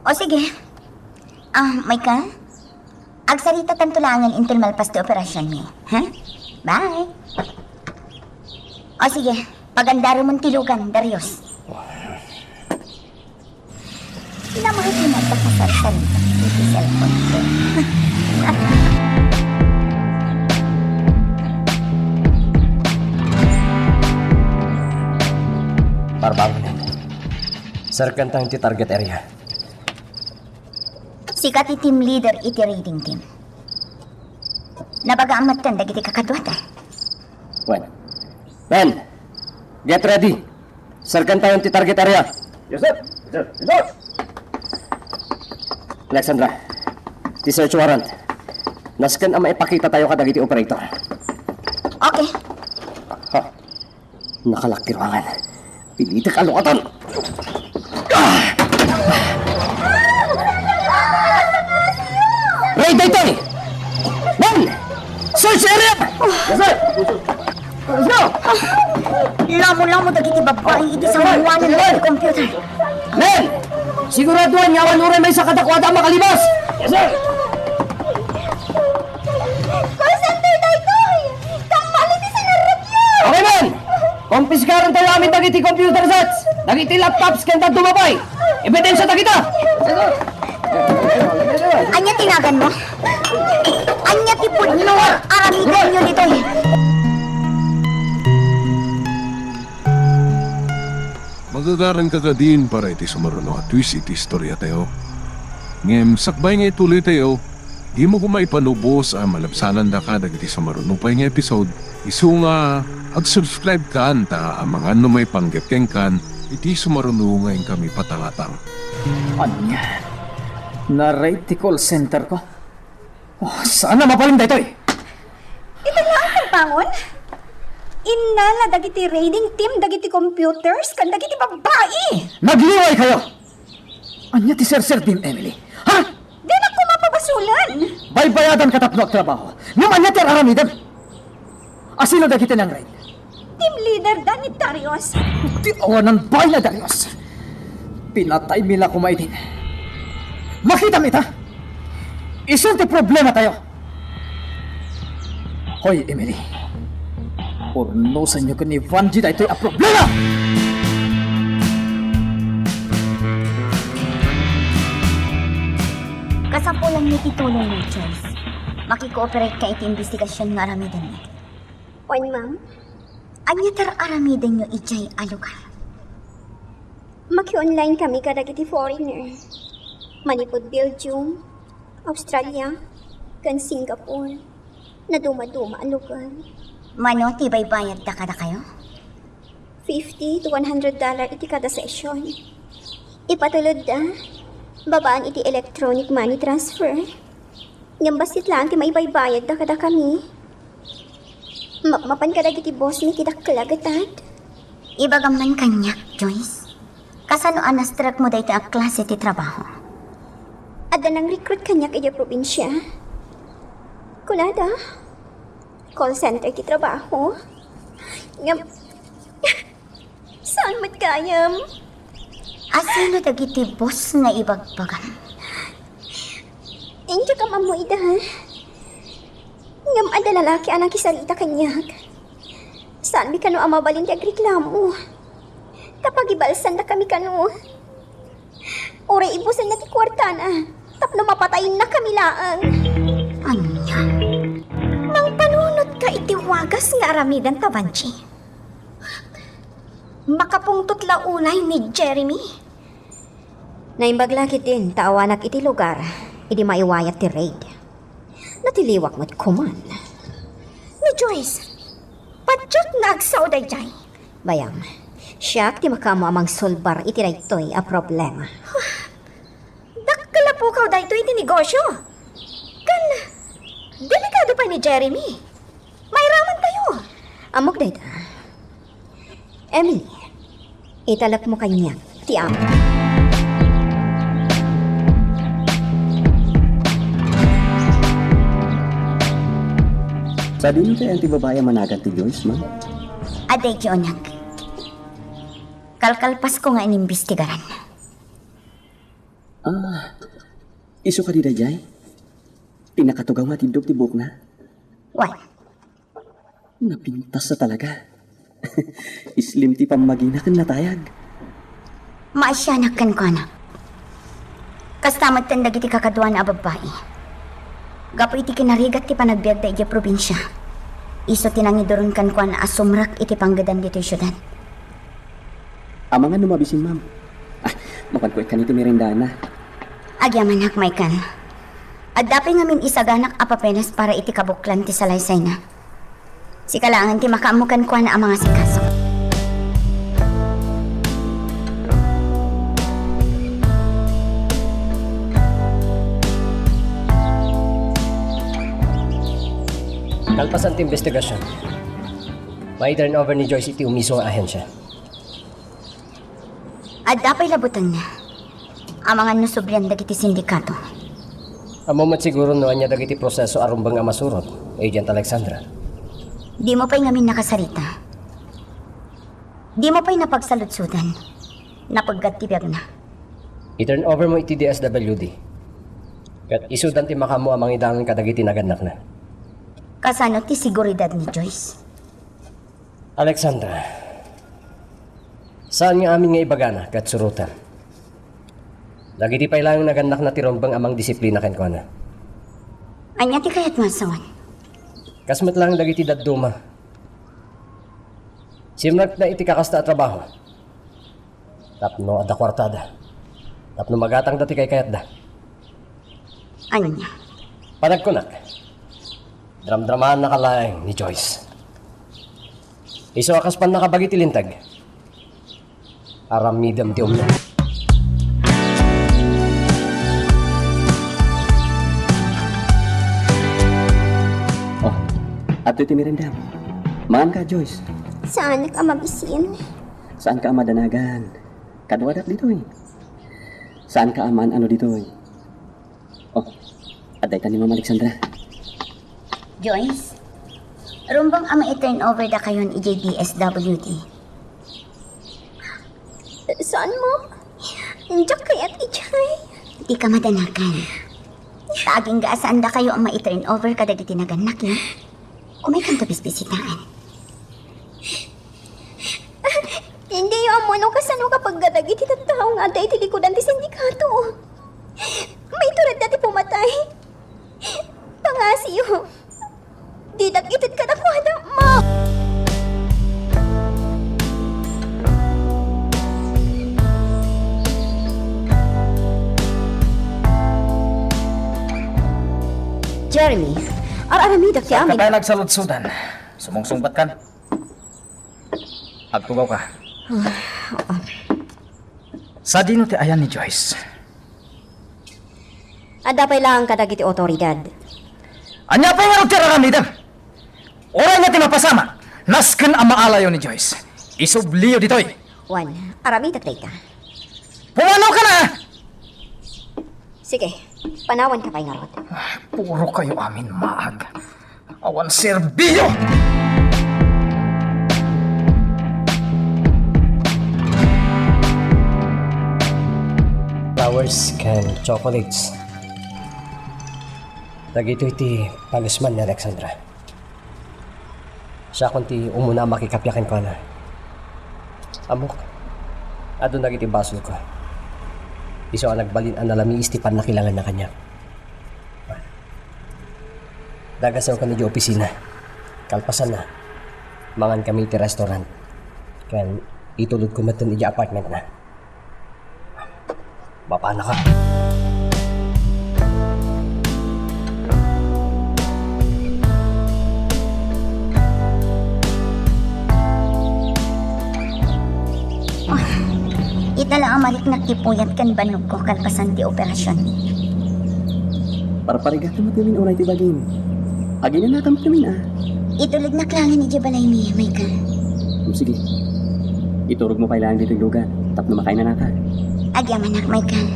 O sige. Ah, Michael? Agsaritatanto laengen inton malpas ti operasionmi, ha? Bye. O sige, pagandaremon ti lugan, Darius. Kinamahit mo man ta kasarsarita iti cellphone ko. Parbangonen. Serkentayon ti target area. Sika ti team leader iti raiding team. Nabagaam metten dagiti kakaduata. Wen. Ben, get ready. Serkentayon ti target area. Yes, sir. Yes, sir. Yes, sir. Alexandra, ti search warrant. Nasken a maipakitatayo kadagiti operator. Okay. Ha. Nakalak ti ruangan. Pilitek a lukaton. Ah! Raid daytoy! Ben! Search area! Yes, sir! Let's go! Lamo-lamo dagiti babbai iti sanguanan ti computer. Ben! Siguraduan nga awan uray maysa kadakuada a makalibas! Yes, sir! Call center daytoy! Kammali ti sinarrekyo! Okay, Ben! Kompiskarantayo amin dagiti computer sets, dagiti laptops, ken dadduma pay. Ebidensya dagita! Ania ti naganmo? Ania ti pudno nga aramidenyo ditoy? Magagaranka kadin para iti sumaruno a twist iti istoriatayo. Ngem sakbay nga ituloytayo, dimo koma ipanubos a malabsanandaka dagiti sumaruno pay nga episode, isu nga ag-subscribe kan ta amangan no maipanggep kenkan iti sumaruno nga inkami patangatang. Ania? Na-raid ti call center ko? Oh, saan a mabalin daytoy? Ita nga ang pagbangon? Innala dagiti raiding team dagiti computers ken dagiti babbai! Nagliway kayo! Ania ti serserbim, Emily? Ha? Dinak koma pabasolen! Baybayadanka tapno agtrabaho. Ngem ania ti ar-aramidem? Asino dagiti nang-raid? Team leader da ni Darius. Ti awanan baay na Darius. Pinataymi la koma idin. Makitam ita? Isu ti problematayo. Hoy, Emily. Purnosanyo ken ni Vanji daytoy a problema! Kasapulanmi ti tulongmo, Charles. Makikooperate ka iti imbestigasyon nga aramidenmi. Wen, ma'am. Ania ti ar-aramidenyo idiay a lugar? Maki-online kami kadagiti foreigner. Manipud Belgium, Australia, ken Singapore. Nadumaduma a lugar. Mano ti baybayadda kadakayo? Fifty to one hundred dollar iti kada session. Ipatulodda, Babaan iti electronic money transfer. Ngem bassit laeng ti maibaybayadda kadakami. Mapmapan kadagiti boss mi ti dakkel a gatad. Ibagam man kaniak, Joyce. Kasano a nastrekmo daytoy a klase ti trabaho? Adda nang-recruit kaniak idiay probinsia. Kunada, call center ti trabaho. Ngem, saan met gayam? Asino dagiti boss nga ibagbagam? Indiak am-ammo ida. Ngem adda lalaki a nakisarita kaniak. Saanmi kano a mabalin ti agreklamo. Ta pagibalsannakami kano. Uray ibusenna ti kuartana tapno mapatayennakami laeng. Ania? Mangpanunotka iti wagas nga aramidenta, Vangie. Makapungtot la unay ni Jeremy. Naimbag la ketdin ta awanak iti lugar idi maiwayat ti raid. Natiliwak met koman. Ni Joyce, patiekna agsao daydiay. Bayam, siak ti makaammo a mangsolbar iti daytoy a problema. Dakkel a pukaw daytoy iti negosio. Ken, delikado pay ni Jeremy. Mairamantayo. Ammok dayta. Emily, italekmo kaniak ti amo. Sadino ti ayan ti babai a managan ti Joyce, ma'am? Adda iti uneg. Kalkalpasko nga inimbestigaran. Ah, isu kadi daydiay? Ti nakatugaw nga tiddog ti buokna? Wen. Napintas a talaga. Islim ti pammagina ken natayag. Maasianak kenkuana. Kasta metten dagiti kakaduana a babbai. Gapu iti kinarigat ti panagbiagda idiay probinsia, isu ti nangiduron kenkuana a sumrek iti panggedan ditoy siudad. Amangan no mabisin, ma'am. Ah, mapanko ikkan iti merendana. Agyamanak, Michael. Adda pay ngamin isaganak a papeles para iti kabuklan ti salaysayna. Sika laengen ti makaammo kenkuana a mangasikaso. Kalpasan ti investigasyon, mai-turn over ni Joyce iti umiso nga ahensia. Adda pay la butengna. Amangan no sublian dagiti sindikato. Ammo met siguro no ania dagiti proseso a rumbeng a masurot, Agent Alexandra. Dimo pay ngamin nakasarita. Dimo pay napagsaludsodan. Napeggad ti biagna. I-turn over mo iti D S W D. Ket isudan ti makaammo a mangidangan kadagiti nagannakna. Kasano ti seguridad ni Joyce? Alexandra, saan nga amin nga ibagana ket surotan. Dagiti pay laeng nagannakna ti rumbeng a mangdisiplina kenkuana. Ania ti kayatmo a sawen? Kas met laeng dagiti dadduma. Simrekda iti kakasta a trabaho. Tapno adda kuartada. Tapno magatangda ti kaykayatda. Ania? Panagkunak, dramdramannaka laeng ni Joyce. Isu a kas pannakabagi ti linteg, aramidem ti umno. Oh, adtoy ti merendam. Manganka, Joyce. Saanak a mabisin. Saanka a madanagan. Kaduadak ditoy. Saanka a maan-ano ditoy. Oh, adda ita ni Ma'am Alexandra. Joyce, rumbeng a mai-turn over dakayon idiay D S W D. Saan, Ma'am? Diak kayat idiay. Dika madanagan. Ta agingga a saan dakayo a mai-turn over kadagiti nagannak, eh. Umaykanto bisbisitaan. Indiyo ammo no kasano kapaggada dagiti tattao nga adda iti likudan ti sindikato. Maituredda ti pumatay. Pangasiyo. Didak ited kadakuada, ma. Jeremy, ar-aramidak ti amin. Saan ka tayo nagsaludsudan? Sumungsungbat kan? Agtugawka. Ah, oo. Sadino ti ayan ni Joyce? Adda pay laeng kadagiti awtoridad. Ania pay ngarud ti aramidem? Uray nga ti mapasamak, nasken a maalayo ni Joyce. Isubliyo ditoy. Wen, aramidek dayta. Pumanaw ka na! Sige, panawanka pay ngarud. Ah, puro kayo amin maag. Awan serbio! Flowers ken chocolates. Dagitoy ti punishment ni Alexandra. Siakon ti umuna a makikappia kenkuana. Ammok, adun dagiti basolko. Isu a nagbalin a nalamiis ti pannakilanganna kaniak. Dagasewkan idiay opisina. Kalpasanna, mangankami iti restaurant. Ken itulodko metten idiay apartmentna. Mapanaka. Ah, ita la a mariknak ti puyat ken bannogko kalpasan ti operasion. Parparigatam met ngamin unay ti bagim. Aginanatam ngamin a. Itulodnak laengen idiay balaymi, Michael. Hmm, sige. Iturogmo pay laeng ditoy lugan tapno makainanaka. Agyamanak, Michael.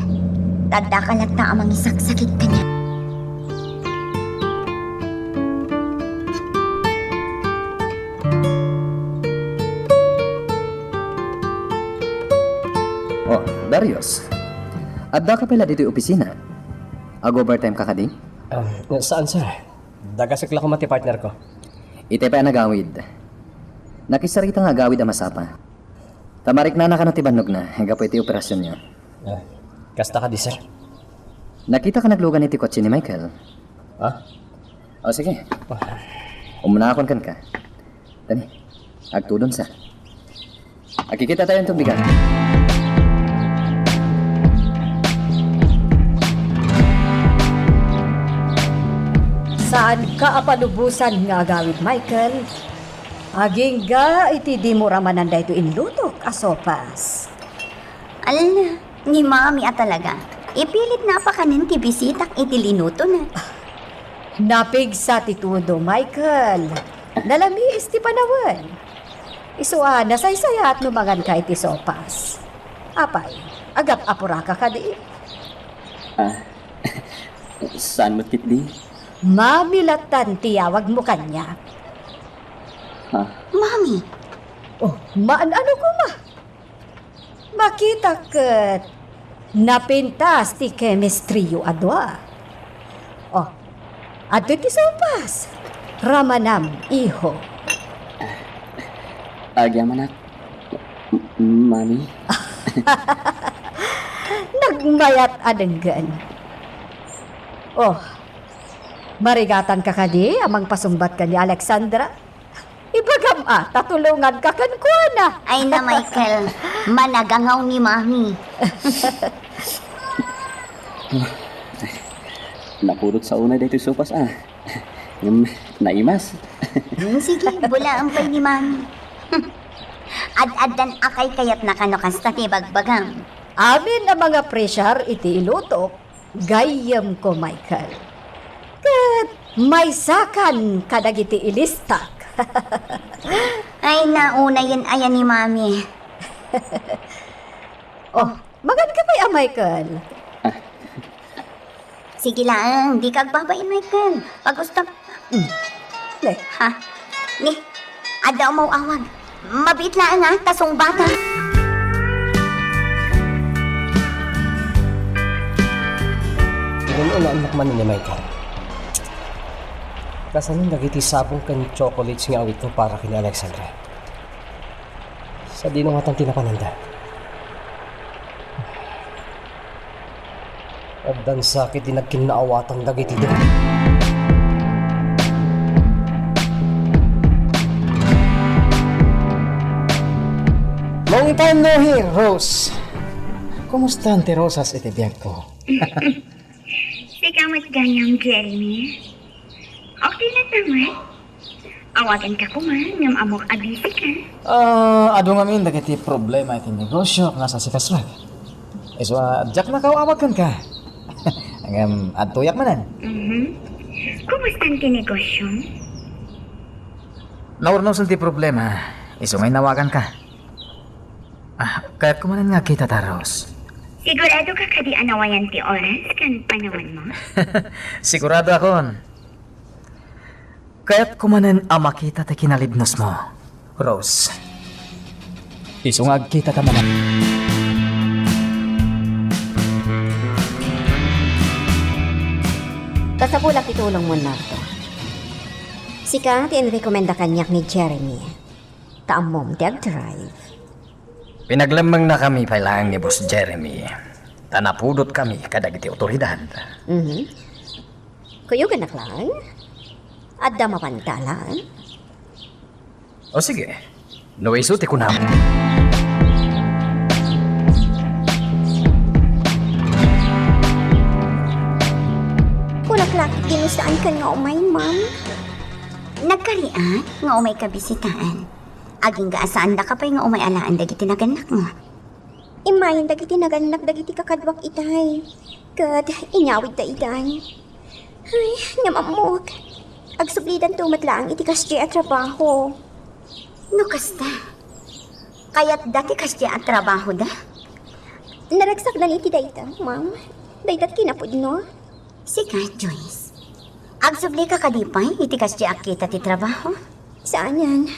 Ta addaka latta a mangisaksakit kaniak. Oh, Darius. Addaka pay la ditoy opisina? Ag-overtime ka kadi? Ah, saan, sir? Dagasek la koma ti partner ko. Itay pay a nagawid. Nakisarita nga agawid a masapa. Ta mariknana kano ti bannogna, gapu iti operasionyo. Ah, kasta kadi, sir? Nakita ka naglugan iti kotse ni Michael? Ah? O, sige. Umunakon kenka. Tani, agtulonsa. Agkikita tayo ng tubigan. Saanka a palubosan nga agawid, Michael. Agingga iti dimo ramanan daytoy inlutok a sopas. Ala, ni Mami a talaga. Ipilitna a pakanen ti bisitak iti linutona. Napigsa ti tudo, Michael. Nalamiis ti panawen. Isu a nasaysayat no manganka iti sopas. Apay, agap-apuraka kadi? Ah, saan met ketdi? Mami lattan ti yawagmo kaniak. Ha? Mami! Oh, maan-ano koma? Makita ket napintas ti chemistry-yo a dua. Oh, adtoy ti sopas. Ramanam, iho. Agyamanak, m-, Mami. Nagmayat a denggen. Oh, marigatanka kadi a mangpasungbat ken ni Alexandra? Ibagam a, ta tulonganka kenkuana. Ay na, Michael, managangaw ni Mami. Napudot sa unay daytoy sopas a. Ngem naimas. Hmm, sige, bulaem pay ni Mami. Ad-addan a kaykayatna kano kasta ti ibagbagam. Amin a manga-pressure iti ilutok, gayyemko, Michael. Ket maysakan kadagiti ilistak. Ay, naunayen aya ni Mami. Oh, maganka pay a, Michael? Ah. Sige laeng, dika agbabain, Michael. Pag-ustok. Mm. Ne. Ha? Ni, adda umaw-awag. Mabiit laeng, ha, ta sungbatan. Igun-unaannak man ni Michael. Kasanon dagiti sabong ken chocolates nga awitko para ken ni Alexandra? Sadino ngatan ti napananda? Addan sakit ti nagkinnaawatan dagiti dua. Long time no hear, Rose. Kumusta ti rosas iti biagko? Sika met gayam, Jeremy. Okay na ta met? Awaganka koma, ngem ammok a busy ka. Ah, adu ngamin dagiti problema iti negosio, kas sika, Srek. Isu a, diak nakaaw-awag kenka. Ngem, adtoyak manen. Mhm. Kumusta ti negosyo? Naurnosen ti problema. Isu nga inawaganka. Ah, kayatko manen nga agkitata, Rose. Sigurado ka kadi a nawayan ti oras ken panawen mo? Sigurado akon. Kayatko manen a makita ti kinalibnosmo, Rose. Isu nga agkitata manen. Kasapulak ti tulongmon, Marco. Sika ti inrekomenda kaniak ni Jeremy. Ta ammom ti agdrive. Pinaglemmengnakami pay laeng ni Boss Jeremy, ta napudotkami kadagiti otoridad. Mhm. Kuyogannak laeng? Adda mapantalan? O sige, no isu ti kunam. Kunak la, di no saankan nga umay, ma'am. Nagkariat nga umayka bisitaan. Agingga a saandaka pay nga umay alaen dagiti nagannakmo. Immayen dagiti nagannak dagiti kakaduak itay, ket inyawidda idiay. Ay, ngem ammok. Agsublidanto met laeng iti kasdiay a trabaho. No kasta, kayatda ti kasdiay a trabahoda? Naragsakdan iti dayta, ma'am. Dayta ti kinapudno. Sika, Joyce, agsublika kadi pay iti kasdiay a kita ti trabaho? Saanen.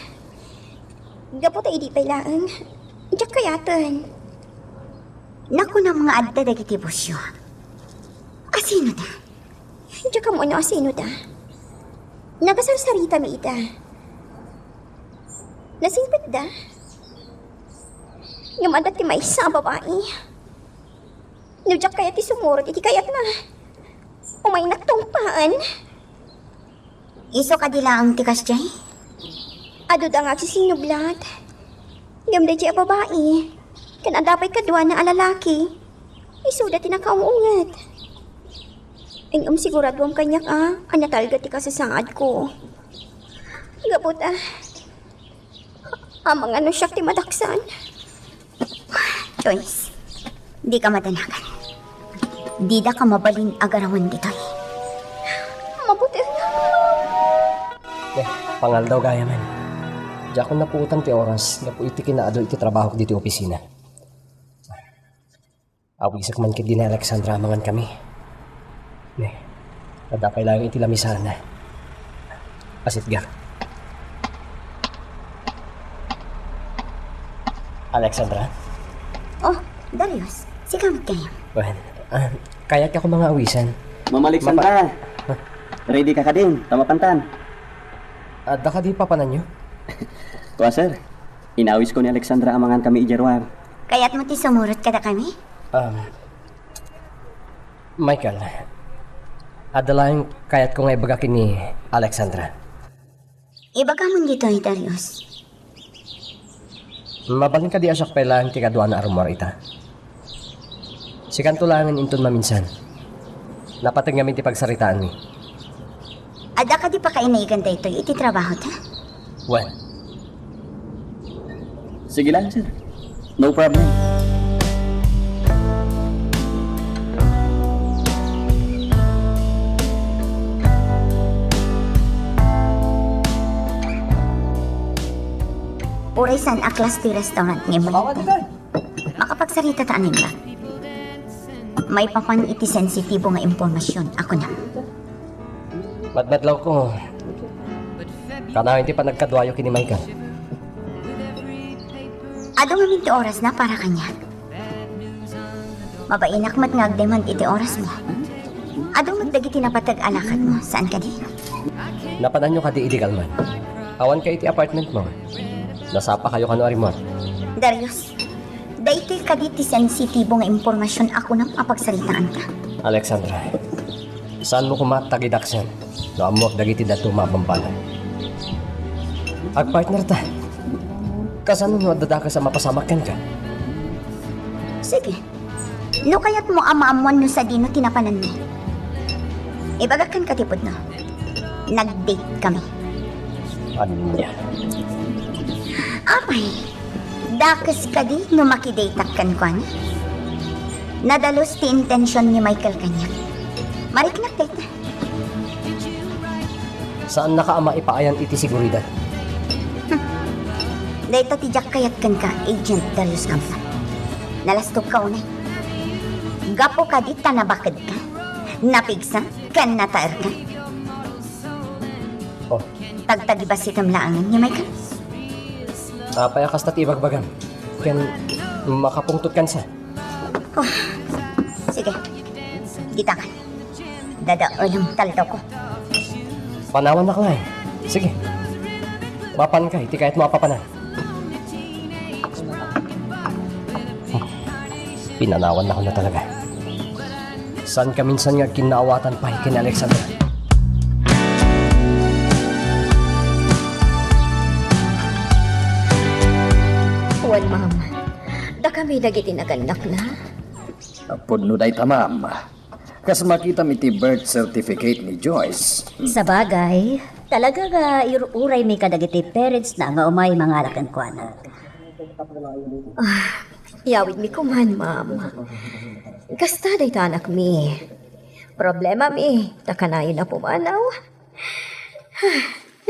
Gapu ta idi pay laeng, diak kayaten. Nakunam nga adda dagiti busio. Asinoda? Diak ammo no asinoda. Nagasarsaritami ida. Nasingpetda. Ngem adda ti maysa a babai. No diak kayat ti sumurot iti kayatna, umaynak tungpaen. Isu kadi laeng ti kasdiay? Aduda nga agsisinublat. Ngem daydiay a babai, ken adda pay kaduana a lalaki, isuda ti nakaung-unget. Ngem siguraduam kaniak a, ania talga ti kasasaadko. Gapu ta, amangan no siak ti madaksan. Joyce, dika madanagan. Didaka mabalin a garawen ditoy. Mabuti. Eh, pangaldaw gayamen. Diakon napuotan ti oras gapu iti kinaadu iti trabahok ditoy opisina. Awisek man ketdi ni Alexandra amangan kami. Ne, adda pay laeng iti lamisana. Asitga. Alexandra? Oh, Darius, sika met kayam. Wen, ah, kayatko nga awisan. Ma'am Alexandra, Mapa- ready ka kadin, ta mapantan. Adda kadi papananyo? Kua, sir. Inawisko ni Alexandra amangan kami idiay ruar. Kayatmo ti sumurot kadakami? Um, Michael, adda laeng kayatko nga ibaga ken ni Alexandra. Ibagamon ditoy, Darius. Mabalin kadi a siak pay laeng ti kaduana a rummuar ita? Sikanto laengen inton maminsan. Napateg ngamin ti pagsaritaanmi. Adda kadi pakainagan daytoy iti trabahota? Wen. Sige lang, sir. No problem. Uray saan a class ti restaurant nga immuna. Makapagsarita ta anenna. Maipapan iti sensitibo nga impormasion a kunam. Madmadlawko. Kanayon ti panagkaduayo ken ni Michael? Adu ngamin ti orasna para kaniak. Mabainak met nga agdemand iti orasmo. Adu met dagiti napateg a lakadmo, saan kadi? Napananyo kadi idi kalman? Awanka iti apartmentmo. Nasapakayo kano a rimmuar? Darius, daytoy kadi ti sensitibo nga impormasion a kunam a pagsaritaanta? Alexandra, saanmo koma a tagidaksen no ammoak dagiti dadduma a bambanag. Agpartnerta. Kasano no adda dakes a mapasamak kenka? Sige. No kayatmo a maammuan no sadino ti napananmi, ibagak kenka ti pudno. Nag-date kami. Ania? Apay, dakes kadi no makidateak kenkuana? Nadalus ti intension ni Michael kaniak. Mariknak dayta. Saannaka a maipaayan iti seguridad. Dayta ti diak kayat kenka, Agent Darius Campan. Nalastogka unay. Gapu kadi ta nabakedka, napigsa, ken nataerka. Oh. Tagtagibasitem laengen, imayka. Apay a kasta ti ibagbagam? Ken makapungtotkan sa. Oh, sige. Dita ka. Dadaelem ti aldawko. Panawannak laeng. Sige. Mapanka iti kayatmo a papanan. Pinanawannakon na talaga. Saanka minsan nga agkinnaawatan pay ken Alexander? Wen, ma'am. Dakami dagiti nagannakna. Pudno dayta, ma'am. Kas makitam iti birth certificate ni Joyce. Sabagay, talaga nga ir-uraymi kadagiti parentsna nga umay mangala kenkuana. Ah, iyawidmi koman, ma'am. Kasta dayta anakmi. Problemami, ta kanayon a pumanaw.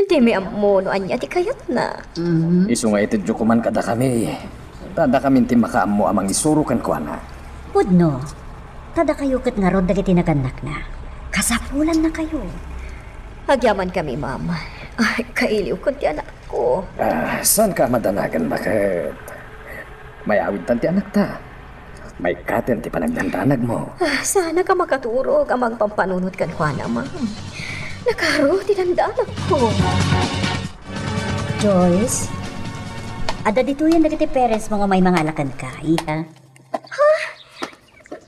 Dimi ammo no ania ti kayatna. Mhm. Isu nga itedyo koman kadakami. Ta dakamin ti makaammo a mangisuro kenkuana. Pudno. Ta dakayo ket ngarud dagiti nagannakna. Kasapulannakayo. Agyamankami, ma'am. Ay, kailiwkon ti anakko. Ah, saanka a madanagan, baket? Mayawidtan ti anakta. Maikkaten ti panagdandanagmo. Ah, saanka a makaturog a mangpampanunot kenkuana, ma'am. Nakaro ti dandanagko. Joyce, adda ditoyen dagiti parentsmo nga umay mangala kenka, ita. Ha?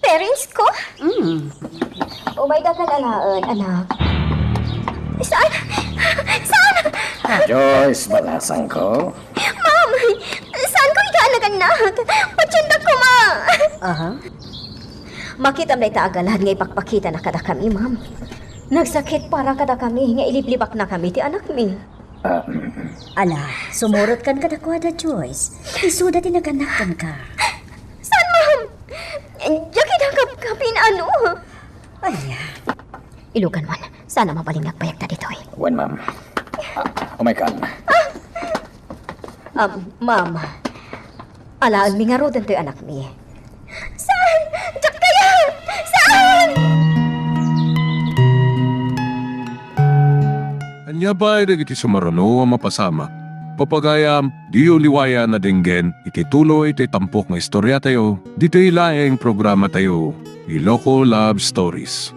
Parentsmo? Mm. Umayda kan alaen, anak. Saan? Saan? Joyce, balasangko. Ma'am, saanko ida a nagannak? Patiendak koma. Aha. Makitam dayta a galad nga ipakpakitana kadakami, ma'am. Nagsakit para kadakami nga iliblibaknakami ti anakmi. Ah, mm. Ala, sumurotkan kadakuada, Joyce. Isuda ti nagannak kenka. Saan, ma'am? Diak ida kapkapin, ano? Aya. Ilugan man. Sana mabalin nga agbayagta ditoy. Wen, ma'am. Ah, umaykan. Um, ma'am. Alaenmi ngaruden toy anakmi. Saan? Diak kayat! Saan? Ania pay dagiti sumaruno a mapasamak? Papagayam, diyo liwayan a denggen iti tuloy ti tampok nga istoriatayo, ditoy laeng programatayo, Iloko Love Stories.